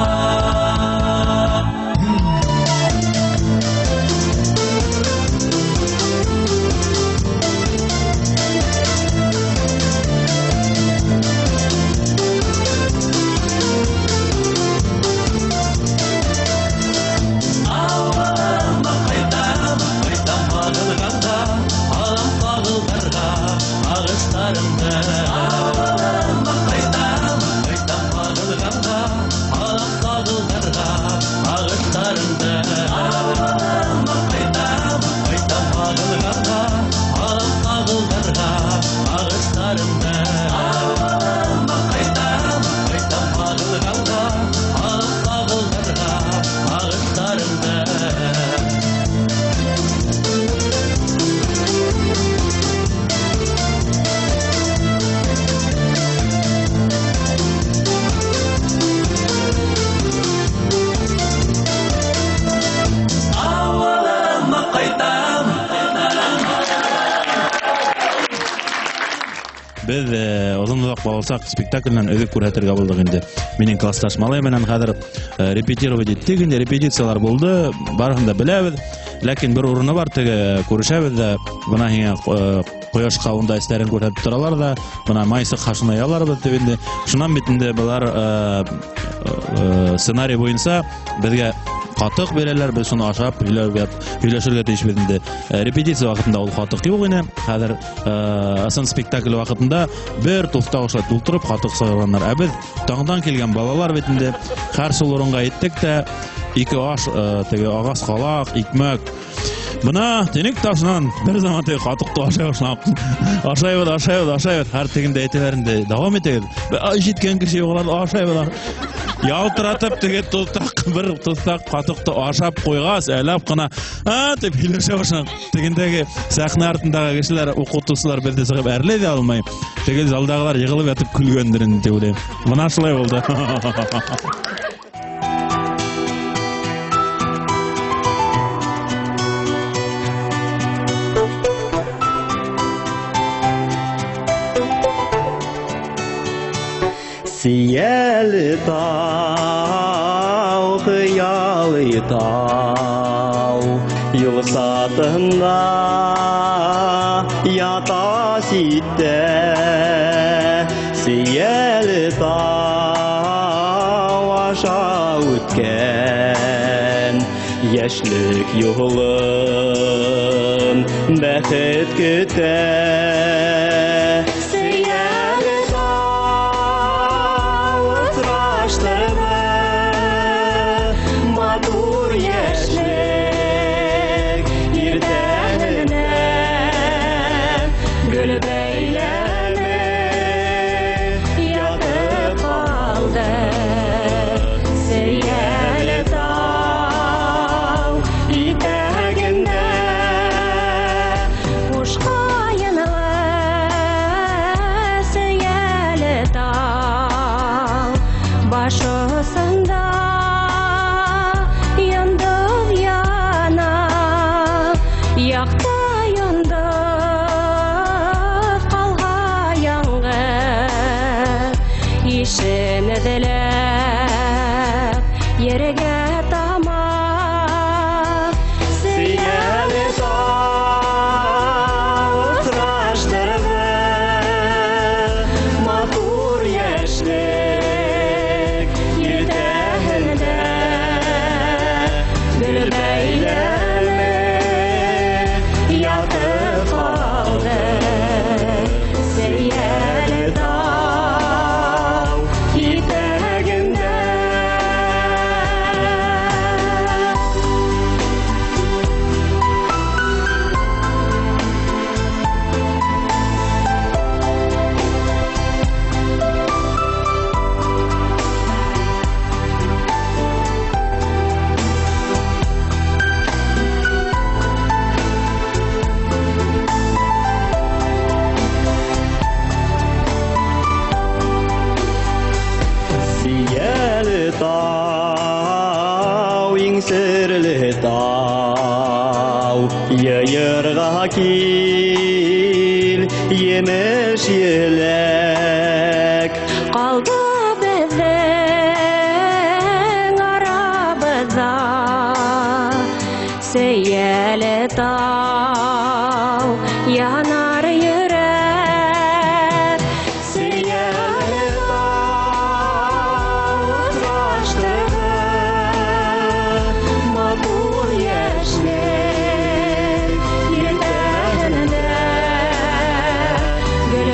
ағыштарыңды. Ауылыма ҡайтам, ҡайтам һағынғанға, ҡалам ҡағылдарға ағыштарыңды. Ауылыма ҡайтам, ҡайтам һағынғанға, ҡалам ҡағылдарға ағыштарыңды. Ауылыма ҡайтам, ҡайтам һағынғанға, ҡалам ҡағылдарға ағыштарыңды. Ауылыма ҡайтам. Беҙ оҙон-оҙаҡ баласаҡ спектакленән өҙөк күрһәтергә булдыҡ инде. Минең классташ малай менән хәҙер репетировать иттек инде, репетициялар булды, барыһын да беләбеҙ. Ләкин бер урыны бар, теге күрешәбеҙ ҙә, бына һиңә ҡояшҡа унда эстәрен күрһәтеп торалар ҙа, бына майсы ҡашына яларбыҙ тип инде. Шунан бит инде былар сценарий буйынса беҙгә ҡатыҡ бирәләр, беҙ шуны ашап һөйләшергә тейешбеҙ инде. Репетиция ваҡытында ул ҡатыҡ юҡ ине. Хәҙер ысын спектакль ваҡытында бер туҫтаҡ ошолай тултырып ҡатыҡ сығарғандар. Ә беҙ таңдан килгән балалар бит инде, һәр шул урынға еттек тә, ике аш, теге ағас ҡалаҡ, икмәк. Бына тинек ташынан бер заман теге ҡатыҡты ашай башлап. Ашайбыҙ, ашайбыҙ, ашайбыҙ. Һәр тегендә әйтәләр инде, дауам итегеҙ. Ишеткән кеше юҡ, улар ашайбыҙ. Ялтыратып теге туҫтаҡ, бер туҫтаҡ ҡатыҡты ашап ҡуйғас, әләп ҡына, а, тип һөйләшә башланы. Тегендәге сәхнә артындағы кешеләр, уҡытыусылар беҙҙе сығып әрләй ҙә алмай. Теге залдағылар йығылып ятып көлгәндер инде тип уйлайым. Бына шулай булды. Сейәле тау, хыялый тау, юл сатында ята ситтә. Сейәле тау аша үткән йәшлек юлын бәхет көтә. Сейәле тау осраштырды матур йәшлек иртәһенә, гөл бәйләме ятып ҡалды. Сейәле тау итәгендә ҡушҡайынлы сейәле тау баш осонда йондоҙ яна, яҡта йондоҙ ҡалһа яңғыҙ, ишен эҙләп ергә тама. Сейәле тау осраштырҙы матур йәшлек иртәһендә, гөл бәйләме ятып ҡалды. Сейәле тау итәгендә. Сейәле тау, иң серле тау, йыйырға кил, емеш еләк. Ҡалды беҙҙең арабыҙҙа сейәле тау, янар йөрәк. Сейәле тау осраштырҙы матур йәшлек иртәһендә, гөл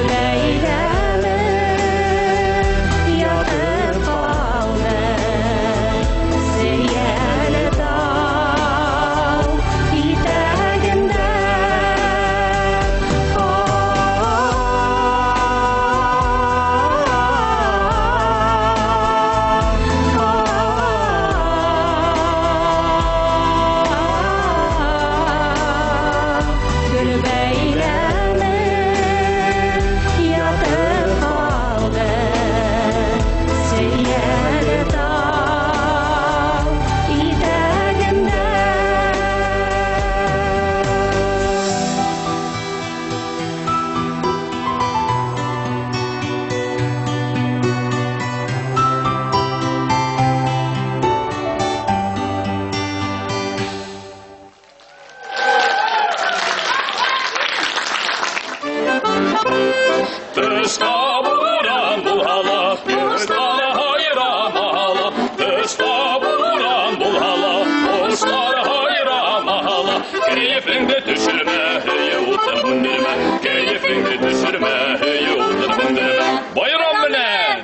Тышта буран булһа ла, ҡоштар һайрамаһа ла, тышта буран булһа ла, ҡоштар һайрамаһа ла, кәйефеңде төшөрмә, һөйөү утын һүндермә, кәйефеңде төшөрмә, һөйөү утын һүндермә. Байрам менән!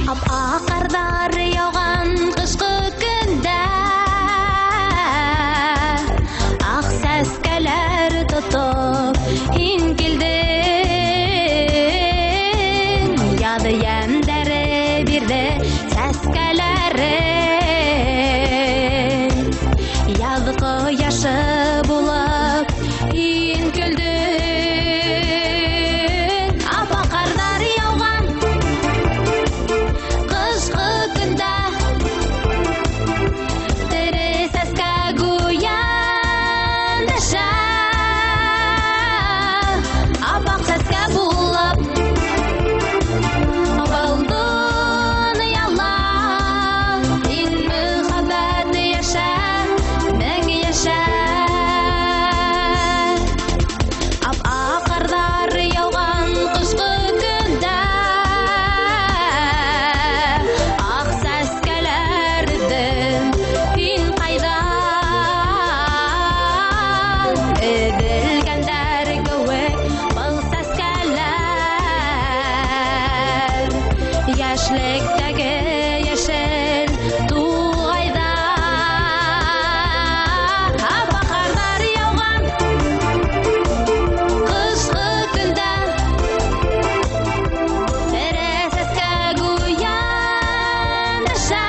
Ап-аҡ ҡарҙар яуған ҡышҡы көндә, аҡ сәскәләр тотоп һин килдең. Яҙ йәмдәре бирҙе сәскәләре, яҙ ҡояшы булып һин көлдөң. Ап-аҡ ҡарҙар яуған ҡышҡы көндә, тере сәскә гүйә өндәшә. Ап-аҡ сәскә булып был донъяла һин мөхәббәт йәшә, мең йәшә. Ап-аҡ ҡарҙар яуған ҡышҡы көндә, аҡ сәскәләрҙе һин ҡайҙан өҙөлгәндәр кеүек был сәскәләр. Йәшлектәге йәшел туғайҙа ап-аҡ ҡарҙар яуған ҡышҡы көндә, тере сәскә гүйә өндәшә.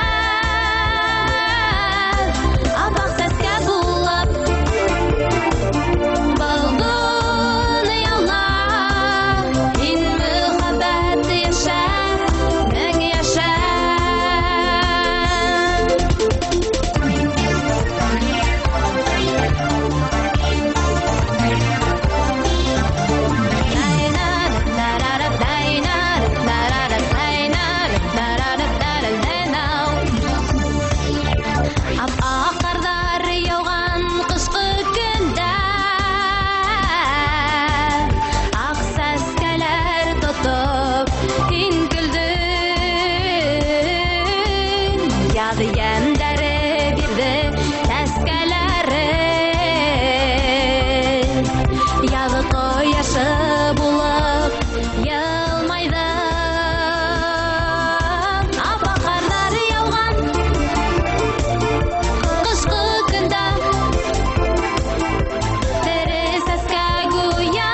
Ап-аҡ сәскә булып был донъяла һин мөхәббәт йәшә, мең йәшә. Ап-аҡ ҡарҙар яуған ҡышҡы көндә, аҡ сәскәләр тотоп һин көлдөң. Яҙ йәмдәре бирҙе сәскәләре, яҙ ҡояшы булып йылмайҙың. Ап-аҡ ҡарҙар яуған ҡышҡы көндә, тере сәскә гүйә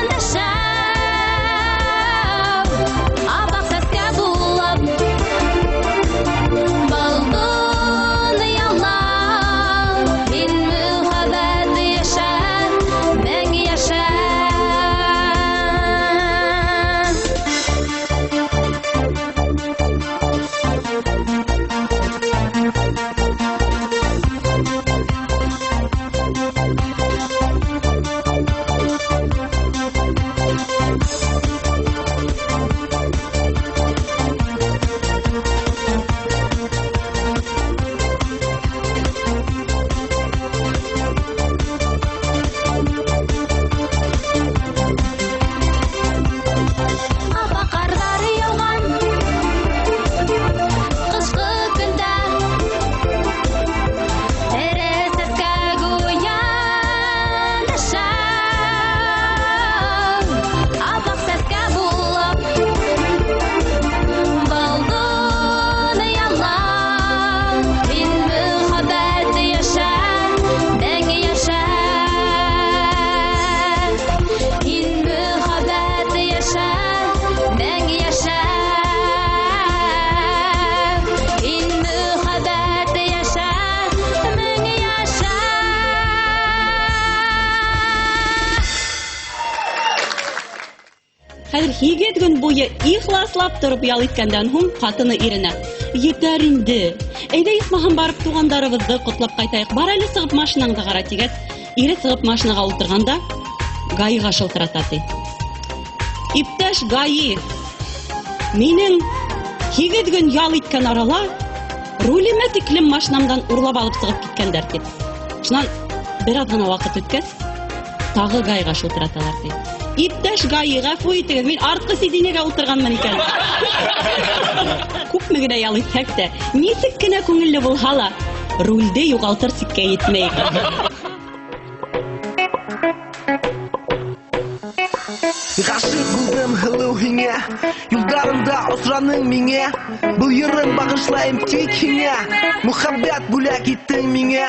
өндәшә. Ап-аҡ сәскә булып был донъяла һин мөхәббәт йәшә, мең йәшә. Ап-аҡ ҡарҙар яуған ҡышҡы көндә, тере сәскә гүйә өндәшә. Ап-аҡ сәскә булып был донъяла һин мөхәббәт йәшә, мең йәшә. Һин мөхәббәт йәшә, мең йәшә. Һин мөхәббәт йәшә, мең йәшә. Хәҙер 8 көн буйы ихласлап тороп ял иткәндән һуң ҡатыны иренә: Етәр инде. Әйҙә исмаһам барып туғандарыбыҙҙы ҡотлап ҡайтайыҡ. Бар әле сығып машинаңды ҡара тигәс, Ире сығып машинаға ултырғанда ГАИға шылтырата ти. Иптәш ГАИ, минең 8 көн ял иткән арала рулемә тиклем машинамдан урлап алып сығып киткәндәр тип. Шунан бер аҙ ғына ваҡыт үткәс, тағы ГАИға шылтыраталар ти. Иптәш ГАИ, ғәфү итегеҙ, мин артҡы сиденьегә ултырғанмын икән. Күпме генә ял итһәк тә, нисек кенә күңелле булһа ла, рулде юғалтыр сиккә етмәйек. Ғашиҡ булдым һылыу һиңә, юлдарымда осраның миңә. Был йырым бағышлайым тик һиңә, мөхәббәт бүләк иттең миңә.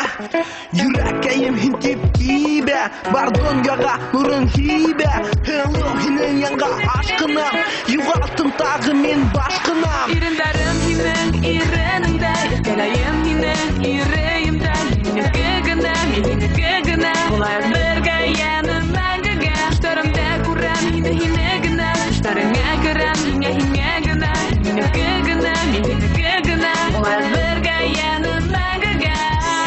Йөрәккәйем һин тип тибә, бар донъяға нурың һибә. Һылыу һинең янға ашҡынам, юғалттым тағы мин башҡынам. Ирендәрем һинең иренеңдә, иркәләйем һине ирейемдә. Һинеке генә, мин һинеке генә, булайыҡ бергә йәнем мәңгегә. Төштәремдә күрәм һине, һине генә, төштәреңә керәм һиңә, һиңә генә. Һинеке генә, мин һинеке генә, булайыҡ бергә йәнем мәңгегә.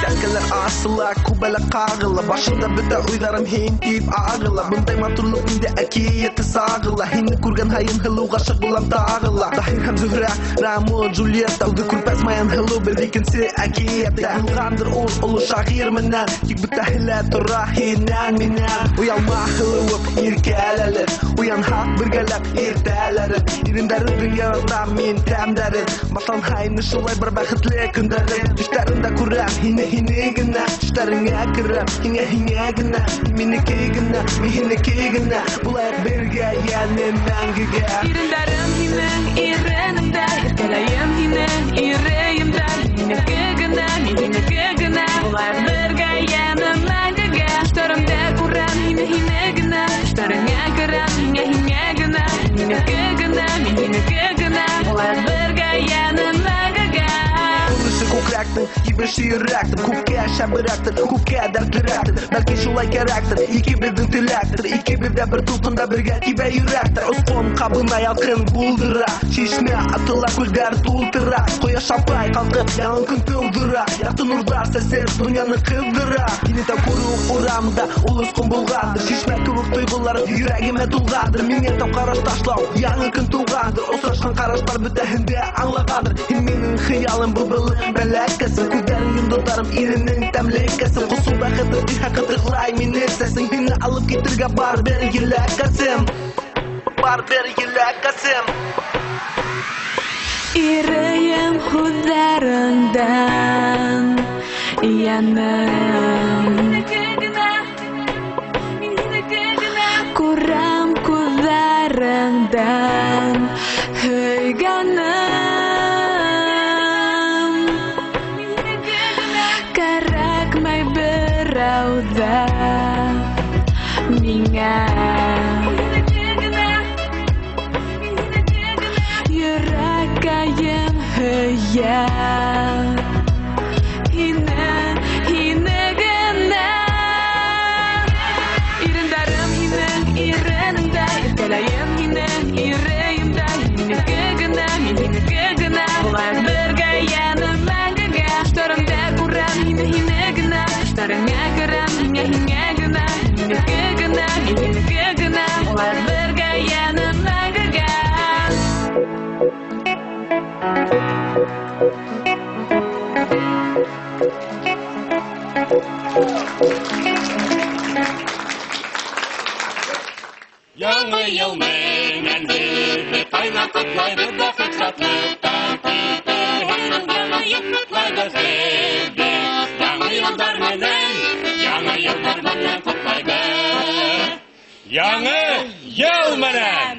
Сәскәләр асыла, күбәләк ҡағыла, башымда бөтә уйҙарым һин тип ағыла. Бындай матурлыҡ миндә әкиәте сағыла, һине күргән һайын һылыу ғашиҡ булам тағы ла. Таһир һәм Зөһрә, Ромео, Джульетта, үҙе күрпәс майын һылыу бер икенсе әкиәттә. Булғандыр ул оло шағир менән, тик бөтәһе лә тора һинән минән. Уялма һылыуып иркәләлер, уянһаҡ бергәләп иртәләрен. Ирендәреңдең яратам мин тәмдәрен, башланһа ине шулай бер бәхетле көндәрем. Төштәремдә күрәм һине, һине генә, төштәреңә керәм һиңә, һиңә генә. Һин минеке генә, мин һинеке генә, булайыҡ бергә йәнем мәңгегә. Ирендәрем һинең иренеңдә, иркәләйем һине ирейемдә. Һинеке генә, мин һинеке генә, булайыҡ бергә йәнем мәңгегә. Төштәремдә күрәм һине, һине генә, төштәреңә керәм һиңә, һиңә генә. Һинеке генә, мин һинеке генә, булайыҡ бергә йәнем мәңгегә. Күренеше күкрәктең, ебеше йөрәктең, күпкә шәберәктер, күпкә дәртлерәктер. Бәлки шулай кәрәктер, икебеҙҙең теләктер, икебеҙ ҙә бер тулҡында бергә тибә йөрәктер. Осҡон ҡабына ялҡын булдыра, шишмә атыла күлдәр тултыра. Ҡояш апай ҡалҡып яңы көн тыуҙыра, яҡты нурҙар сәсеп донъяны ҡыҙҙыра. Һине тәү күреү урамда ул осҡон булғандыр, шишмә кеүек тойғолар йөрәгемә тулғандыр. Миңә тәү ҡараш ташлау яңы көн тыуғандыр, осрашҡан ҡараштар бөтәһен дә аңлағандыр. Һин минең хыялым, былбылым, бәләкәсем, күҙҙәрең йондоҙҙарым, иренең тәмлекәсем. Ҡосоу бәхете тиһә ҡытыҡлай мине сәсең, һине алып китергә бар бер еләкәсем, бар бер еләкәсем. Ирейем һүҙҙәреңдән, йәнем. Күрәм күҙҙәреңдән һөйгәнем. Кәрәкмәй берәү ҙә миңә. Йөрәккәйем һөйә һине, һине генә. Ирендәрем һинең иренеңдә, иркәләйем һине ирейемдә. Һинеке генә, мин һинеке генә, булайыҡ бергә йәнем мәңгегә. Төштәремдә күрәм һине, һине генә, төштәреңә керәм һиңә, һиңә генә. Һинеке генә, мин һинеке генә, булайыҡ бергә йәнем мәңгегә. Яңы йыл менән һеҙҙе ҡайнар ҡотлайбыҙ, бәхет, шатлыҡтан китерһен. Яңы йыл ҡотлайбыҙ һеҙҙе, яңы йылдар менән, яңы йылдар менән ҡотлайбыҙ. Яңы йыл менән!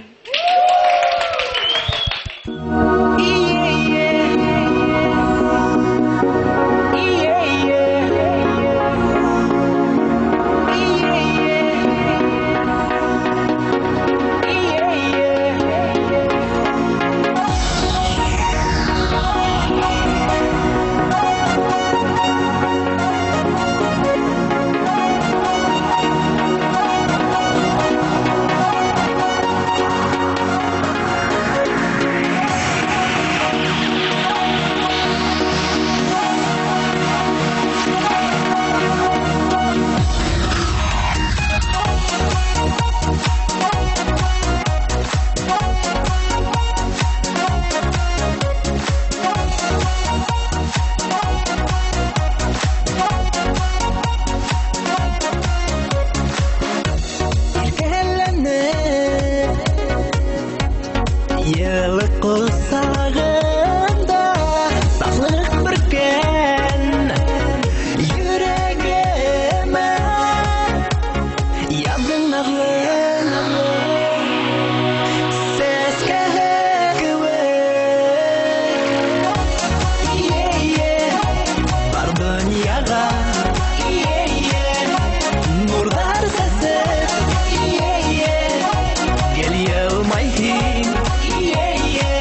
Йылы ҡосағында сафлыҡ бөркән йөрәгемә яҙҙың наҙлы сәскәһе кеүек. Е-е, бар донъяға е-е, нурҙар сәсеп, е-е, гел йылмай һин, е-е,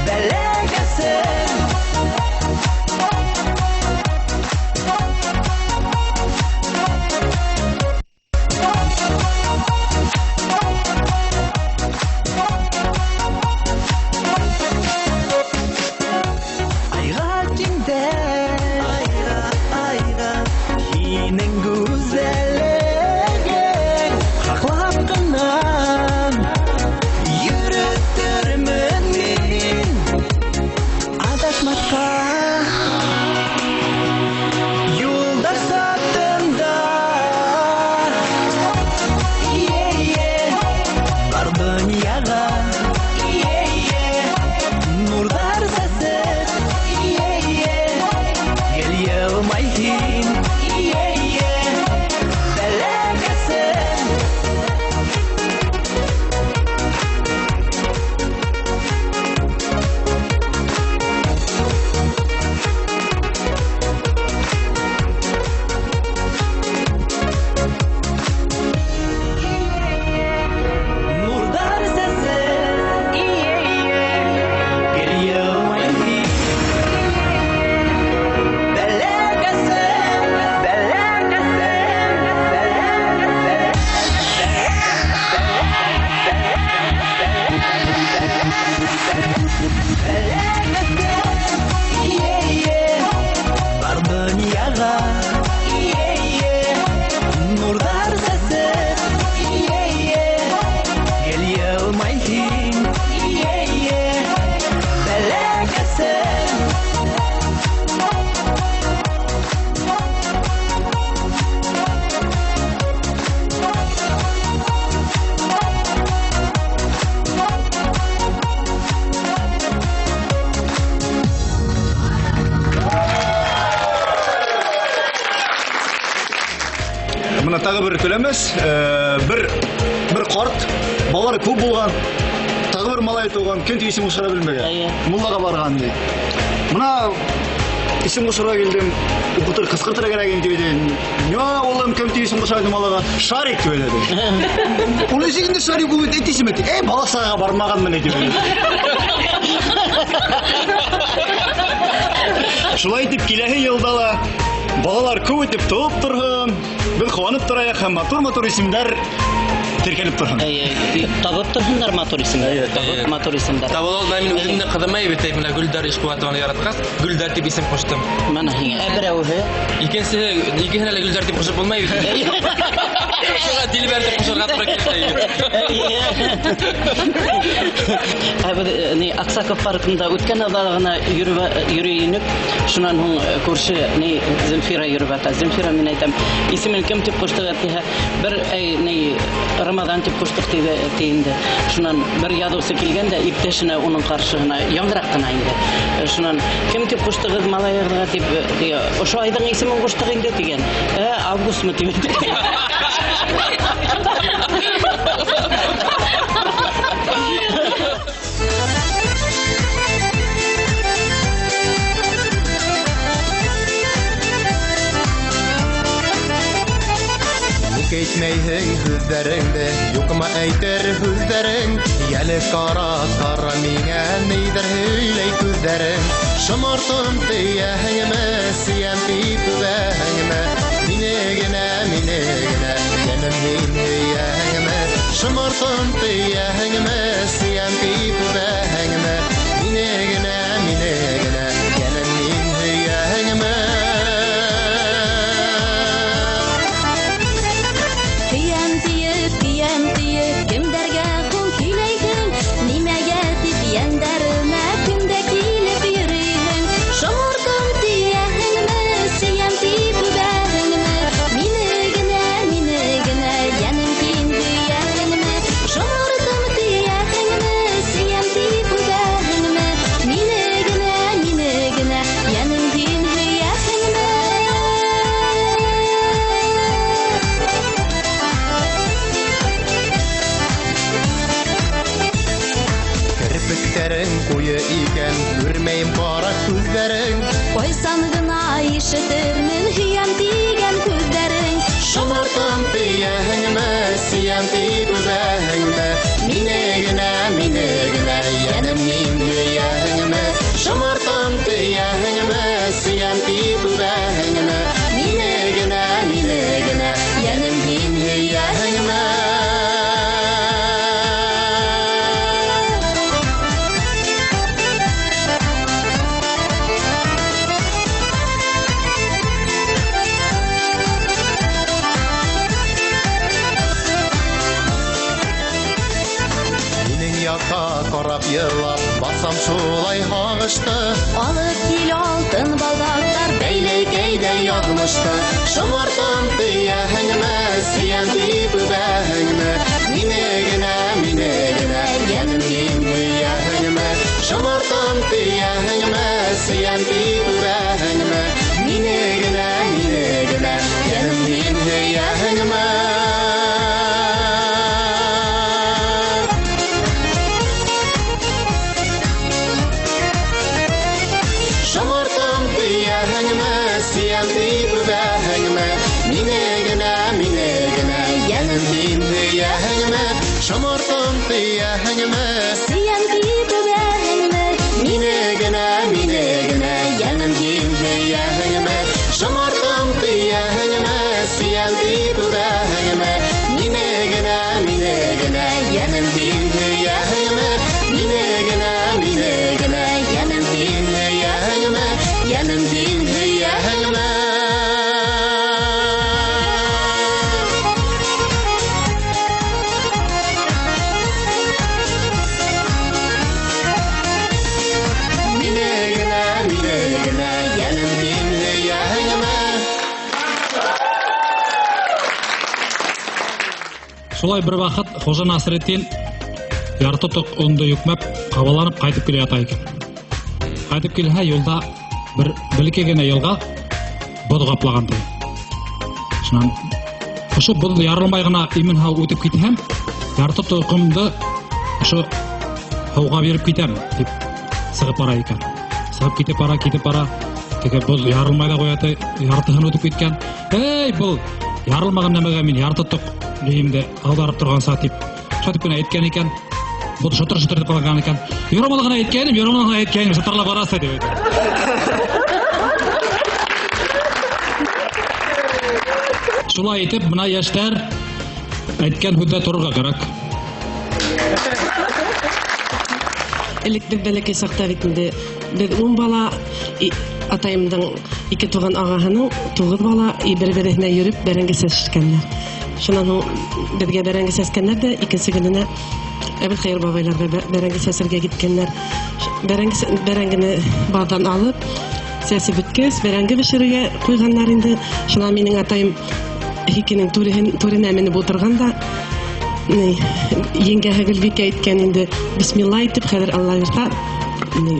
бәләкәсем. Айға тиңдәш, айға, айға, һинең гүзәллегең хаҡлап ҡына йөрөтөрмөн мин аҙашмаҫҡа юлдар сатында. Е-е, бар донъяға, е-е, нурҙар сәсеп, е-е, гел йылмай һин, е-е, бәләкәсем. Нурҙар сәсеп, е-е, гел йылмай һин, бәләкәсем, бәләкәсем, бәләкәсем, е-е, бар донъяға, е-е, нурҙар сәсеп, е-е, гел йылмай һин, е-е, бәләкәсем. Мына тағы бер көләмәс, бер ҡарт, балалары күп булған, тағы бер малай тыуған, кем исем ҡушырға белмәгән. Муллаға барған ди. Мына исем ҡушырға килдем, уҡытыр, ҡысҡыртыр кәрәк инде тип әйтә. Ня, улым, кем исем ҡуша инде малайға? Шарик тип әйтә. Ул нисек инде Шарик ул бит исем әйтә. Эй, бала сағаға бармағанмын тип әйтә. Шулай итеп киләһе йылда ла балалар күп итеп тыуып торһон, беҙ ҡыуанып торайыҡ һәм матур-матур исемдәр теркәлеп торһон. Эйе, табып торһондар матур исемдәр. Эйе. Табып матур исемдәр. Табыл ул, мин үҙемдең ҡыҙыма бит, менә Гөлдәр Ишҡыуатованы яратҡас, Гөлдәр тип исем ҡуштым. Мына һиңә. Ә берәүһе? Икенсеһе, икеһенә лә Гөлдәр тип ҡушып булмай бит. Шуға Дилбәр тип ҡушырға тура килде. Ә беҙ, ни, Аксаков паркында үткән йылда ғына йөрөй инек. Шунан һуң күрше, ни, Земфира йөрөп ята. Земфира, мин әйтәм, исемен кем тип ҡуштыҡ тиһә, бер, әй, ни, Рамаҙан тип ҡуштыҡ ти инде. Шунан бер яҙыусы килгән дә иптәшенә уның ҡаршыһына яңыраҡ ҡына инде. Шунан кем тип ҡуштығыҙ малайығыҙға тип, ти, ошо айҙың исемен ҡуштыҡ инде тигән. Августмы тип әйтте. Ник әйтмәйһең һүҙҙәреңде, юҡмы әйтер һүҙҙәрең? Йәле ҡара, ҡара миңә, ниҙәр һөйләй күҙҙәрең? Шымартым тейәһеңме, сөйәм тип үбәһеңме? Мине генә, мине генә, йәнем һин һөйәһеңме? Шымартым тейәһеңме, сөйәм тип үбәһеңме? Мине генә, мине генә, йәнем һин һөйәһеңме? Һөйәм тиеп, һөйәм тиеп, кемдәргә ҡул һөйләйһең? Нимәгә тип йәндәремә көндә килеп йөрөйһөң? Шомортом тейәһеңме, сөйәм тип үбәһеңме? Мине генә, мине генә, йәнем һин һөйәһеңме? Шомортом тейәһеңме, сөйәм тип икән, күрмәйем ҡара күҙҙәрең. Ҡайсан ғына ишетермен һөйәм тигән һүҙҙәрең. Шомартам тейәһеңме, сөйәм тип үбәһеңме? Мине генә, мине генә, йәнем һин һөйәһеңме? Шомартам тейәһеңме, сөйәм тип үбәһеңме? Мине генә, мине генә, йәнем һин һөйәһеңме? Ҡарап йырлап, баҫам шулай һағышты. Алып кил алтын балдаҡтар, бәйләкәйҙә яҙмышты. Шомартам тейәһеңме, сөйәм тип үбәһеңме? Мине генә, мине генә, йәнем һин һөйәһеңме? Шомартам тейәһеңме, сөйәм тип үбәһеңме? Мине генә, мине генә, йәнем һин һөйәһеңме? Шомартам тейәһеңме, сөйәм тип үбәһеңме? Мине генә, мине генә, йәнем һин һөйәһеңме? Шомартам тейәһеңме, сөйәм тип үбәһеңме? Мине генә, мине генә, йәнем һин һөйәһеңме? Мине генә, мине генә, йәнем һин һөйәһеңме? Йәнем һин һөйәһеңме? Шулай бер ваҡыт Хужа Насретдин ярты тоҡ ондо йөкмәп, ҡабаланып ҡайтып килә ята икән. Ҡайтып килһә, юлда бер бәләкәй генә йылға боҙ ҡаплаған ти. Шунан ошо боҙ ярылмай ғына имен һау үтеп китһәм, ярты тоҡомдо ошо һыуға биреп китәм тип сығып бара икән. Сығып китеп бара, китеп бара. Теге боҙ ярылмай ҙа ҡуя ти, яртыһын үтеп киткән. Эй, был ярылмаған нәмәгә мин ярты тоҡ нейемде ауҙарып торғанса тип шатып кенә әйткән икән. Был шытыр-шытыр итеп ҡалған икән. Юрамалы ғына әйткәнем, юрамалы ғына әйткәнем, шытырлап барасы тип әйтә. Шулай итеп, бына йәштәр әйткән һүҙҙә торорға кәрәк. Элек беҙ бәләкәй саҡта бит инде беҙ 10 бала, атайымдың ике туған ағаһының 9 бала, бер-береһенә йөрөп бәрәңге сәскәннәр. Шунан һуң беҙгә бәрәңге сәскәннәр ҙә, икенсе көнөнә Әбелхәйер бабайларға бәрәңге сәсергә киткәннәр. Бәрәңгене баҙҙан алып, сәсеп бөткәс, бәрәңге бешерергә ҡуйғаннар инде. Шунан минең атайым һикенең түренә менеп ултырған да, еңгәһе Гөлбикә әйткән инде, бисмилла итеп, хәҙер Алла бирһә,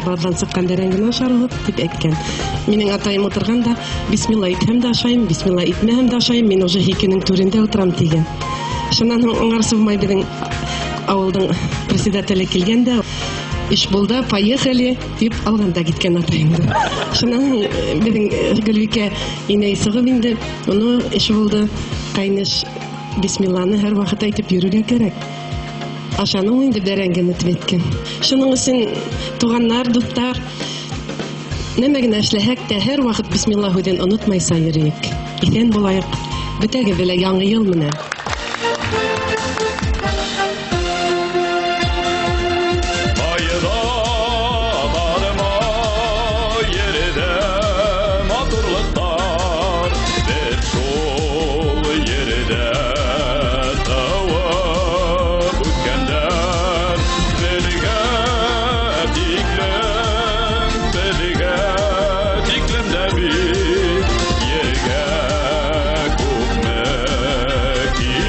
баҙҙан сыҡҡан бәрәңгене ашарбыҙ тип әйткән. Минең атайым ултырған да, бисмилла итһәм дә ашайым, бисмилла итмәһәм дә ашайым, мин уже һикенең түрендә ултырам тигән. Шунан һуң аңарсы булмай беҙҙең ауылдың председателе килгән дә, эш булды, поехали тип алған да киткән атайымды. Шунан һуң беҙҙең Гөлбикә инәй сығып инде, уны эш булды, ҡайныш бисмилланы һәр ваҡыт әйтеп йөрөргә кәрәк. Ашаның инде бәрәңгене тип әйткән. Шуның өсөн туғаннар, дуҫтар, нәмә генә эшләһәк тә һәр ваҡыт бисмилла һүҙен онотмайса йөрөйөк. Иҫән булайыҡ. Бөтәгеҙҙе лә яңы йыл менән. Yerge kukme ki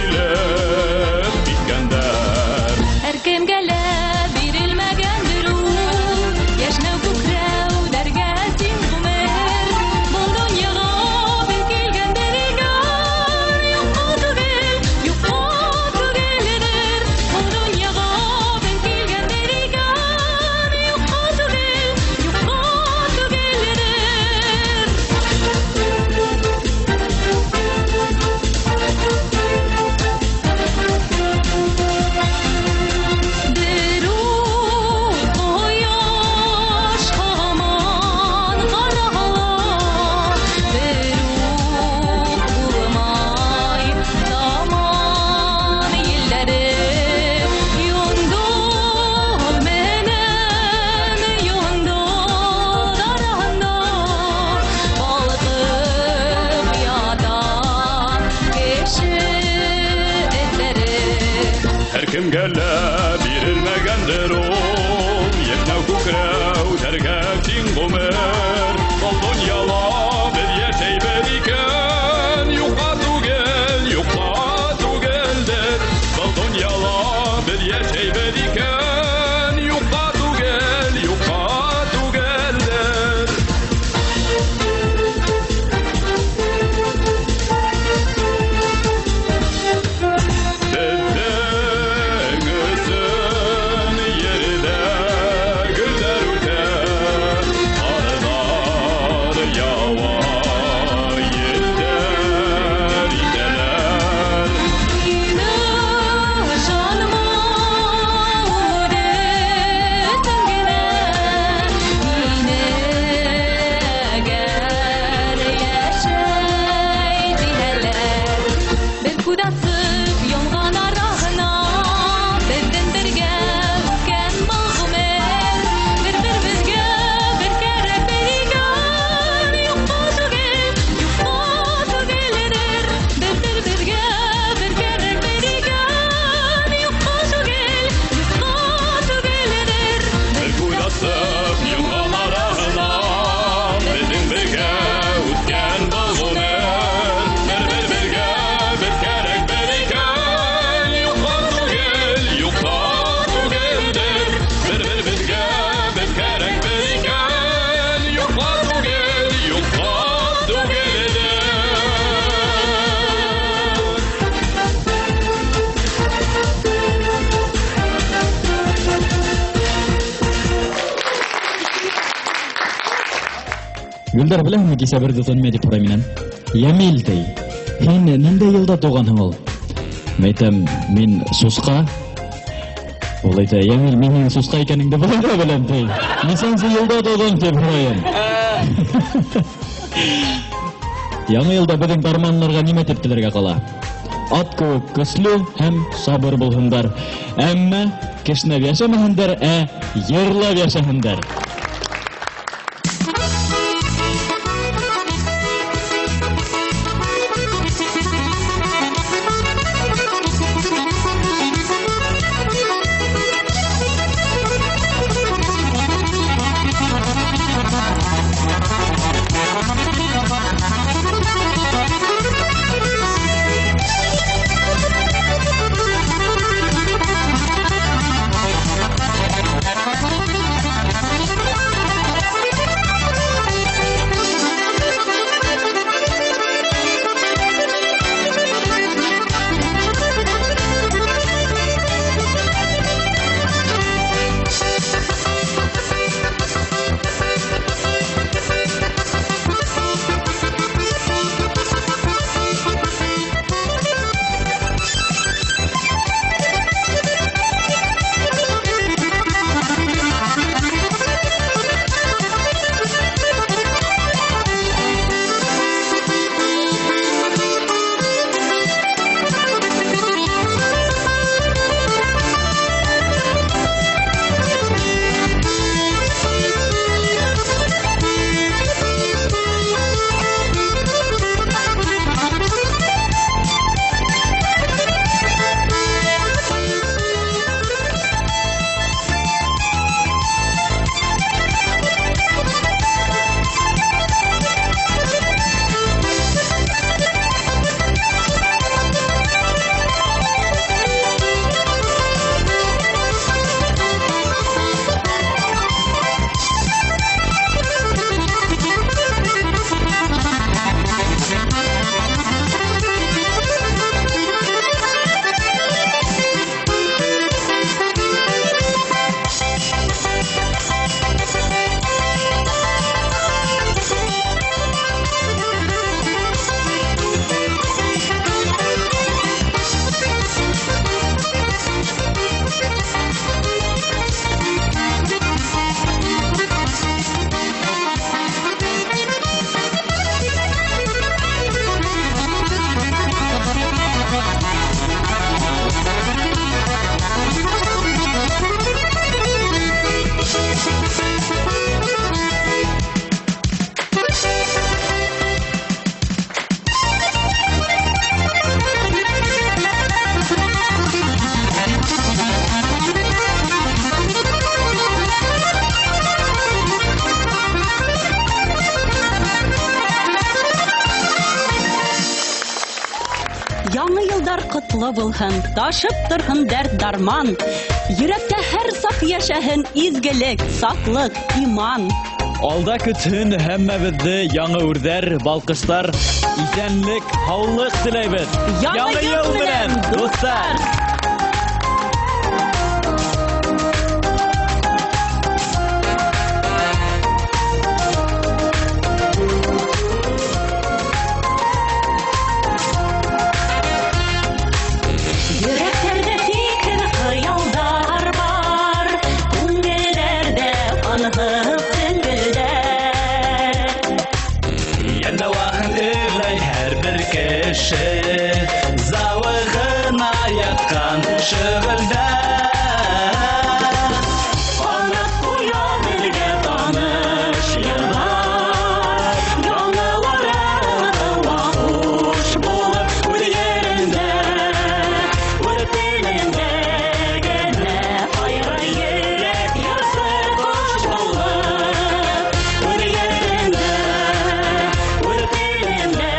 кемгә лә бирелмәгәндер ул. Йәшнәү күкрәүҙәргә тиң ғүмер. Был донъяла беҙ йәшәйбеҙ икән, юҡҡа түгел, юҡҡа түгелдер. Был донъяла беҙ йәшәйбеҙ икән, юҡҡа түгел, юҡҡа түгелдер. Беҙҙең өсөн ерҙә гөлдәр үҫә, ҡарҙар яуа, елдәр иҫәләр. Мине ышанма үҙең генә, мине әгәр йәшәй тиһәләр. Бер күҙ асып йомған араһына, беҙҙең бергә үткән был ғүмер. Бер-беребеҙгә бер кәрәк икән, юҡҡа түгел, юҡҡа түгелдер. Бер-беребеҙгә бер кәрәк икән, юҡҡа түгел, юҡҡа түгелдер. Бер күҙ асып йомған араһына, беҙҙең бергә үткән был ғүмер. Бер-беребеҙгә бер кәрәк бер икән, юҡҡа түгел, юҡҡа түгелдер. Бер-беребеҙгә бер кәрәк бер икән, юҡҡа түгел, юҡҡа түгелдер. Гөлдәр, беләһеңме, кисә бер дуҫым нимә тип һорай минән? Йәмил, ти, һин ниндәй йылда тыуғанһың ул? Мин әйтәм, мин сусҡа. Ул әйтә, Йәмил, мин һинең сусҡа икәнеңде былай ҙа беләм, ти. Нисәнсе йылда тыуҙың, тип һорайым. Яңы йылда беҙҙең дарманларға нимә тип теләргә ҡала? Ат кеүек көслө һәм сабыр булһындар. Әммә кешнәп йәшәмәһендәр, ә йырлап йәшәһендәр. Thank you. ҡотло булһын, ташып торһон дәрт дарман. Йөрәктә һәр саҡ йәшәһен изгелек, сафлыҡ, иман. Алда көтһөн һәммәбеҙҙе яңы үрҙәр, балҡыштар, иҫәнлек, һаулыҡ теләйбеҙ. Яңы йыл менән, дуҫтар! Йөрәктәрҙә фекер, хыялдар бар, күңелдәрҙә анһыҙ сеңгелдәр. Йән дауаһын эҙләй һәр бер кеше, зауығына ятҡан шөғөлдә. Ҡанат ҡуя беҙгә таныш йырҙар, яңылары тыуа хуш булып үҙ ерендә, үҙ телендә генә һайрай йөрәк ярсы ҡош булып. Үҙ ерендә, үҙ телендә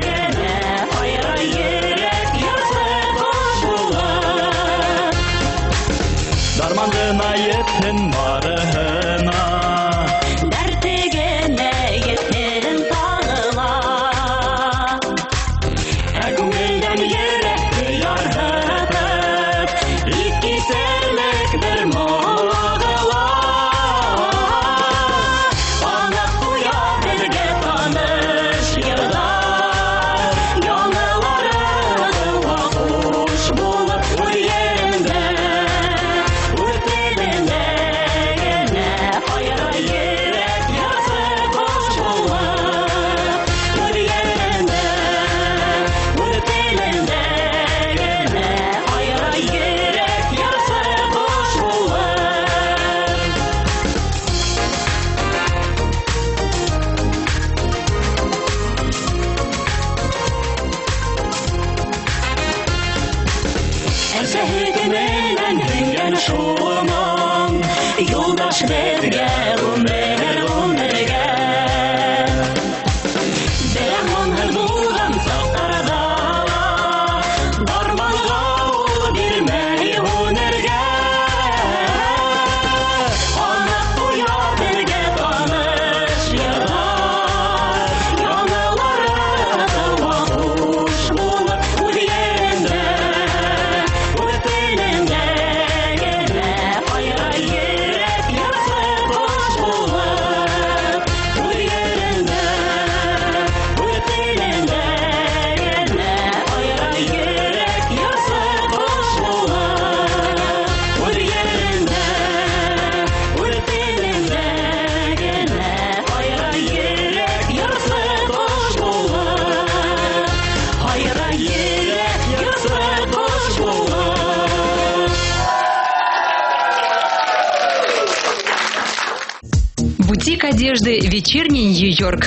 генә һайрай йөрәк ярсы ҡош булып. Дарман ғына етһен барыһына, Дәрте генә етһен тағы ла. Ә күңелдән йөрәкте ярһытып, ит кисерлек бер моң ағыла. Ҡанат ҡуя беҙгә таныш йырҙар, яңылары тыуа хуш булып үҙ ерендә, үҙ телендә генә һайрай йөрәк ярсы ҡош булып. Үҙ ерендә, үҙ телендә генә һайрай йөрәк ярсы ҡош булып. Әсәһе менән һөйгән шул моң, юлдаш беҙгә ғүмер ғүмергә. Берәр моңһоҙ булған саҡтарҙа ла, дарманға ул бирмәй һүнергә. Ҡанат ҡуя беҙгә таныш йырҙар, яңылары тыуа хуш булып үҙ ерендә, үҙ телендә генә һайрай йөрәк ярсы ҡош булып. Үҙ ерендә, үҙ телендә генә һайрай йөрәк ярсы ҡош булып. Үҙ ерендә, үҙ телендә генә һайрай йөрәк ярсы ҡош булып. Һайрай йөрәк ярсы ҡош булып. Бутик одежды «Вечерний Нью-Йорк».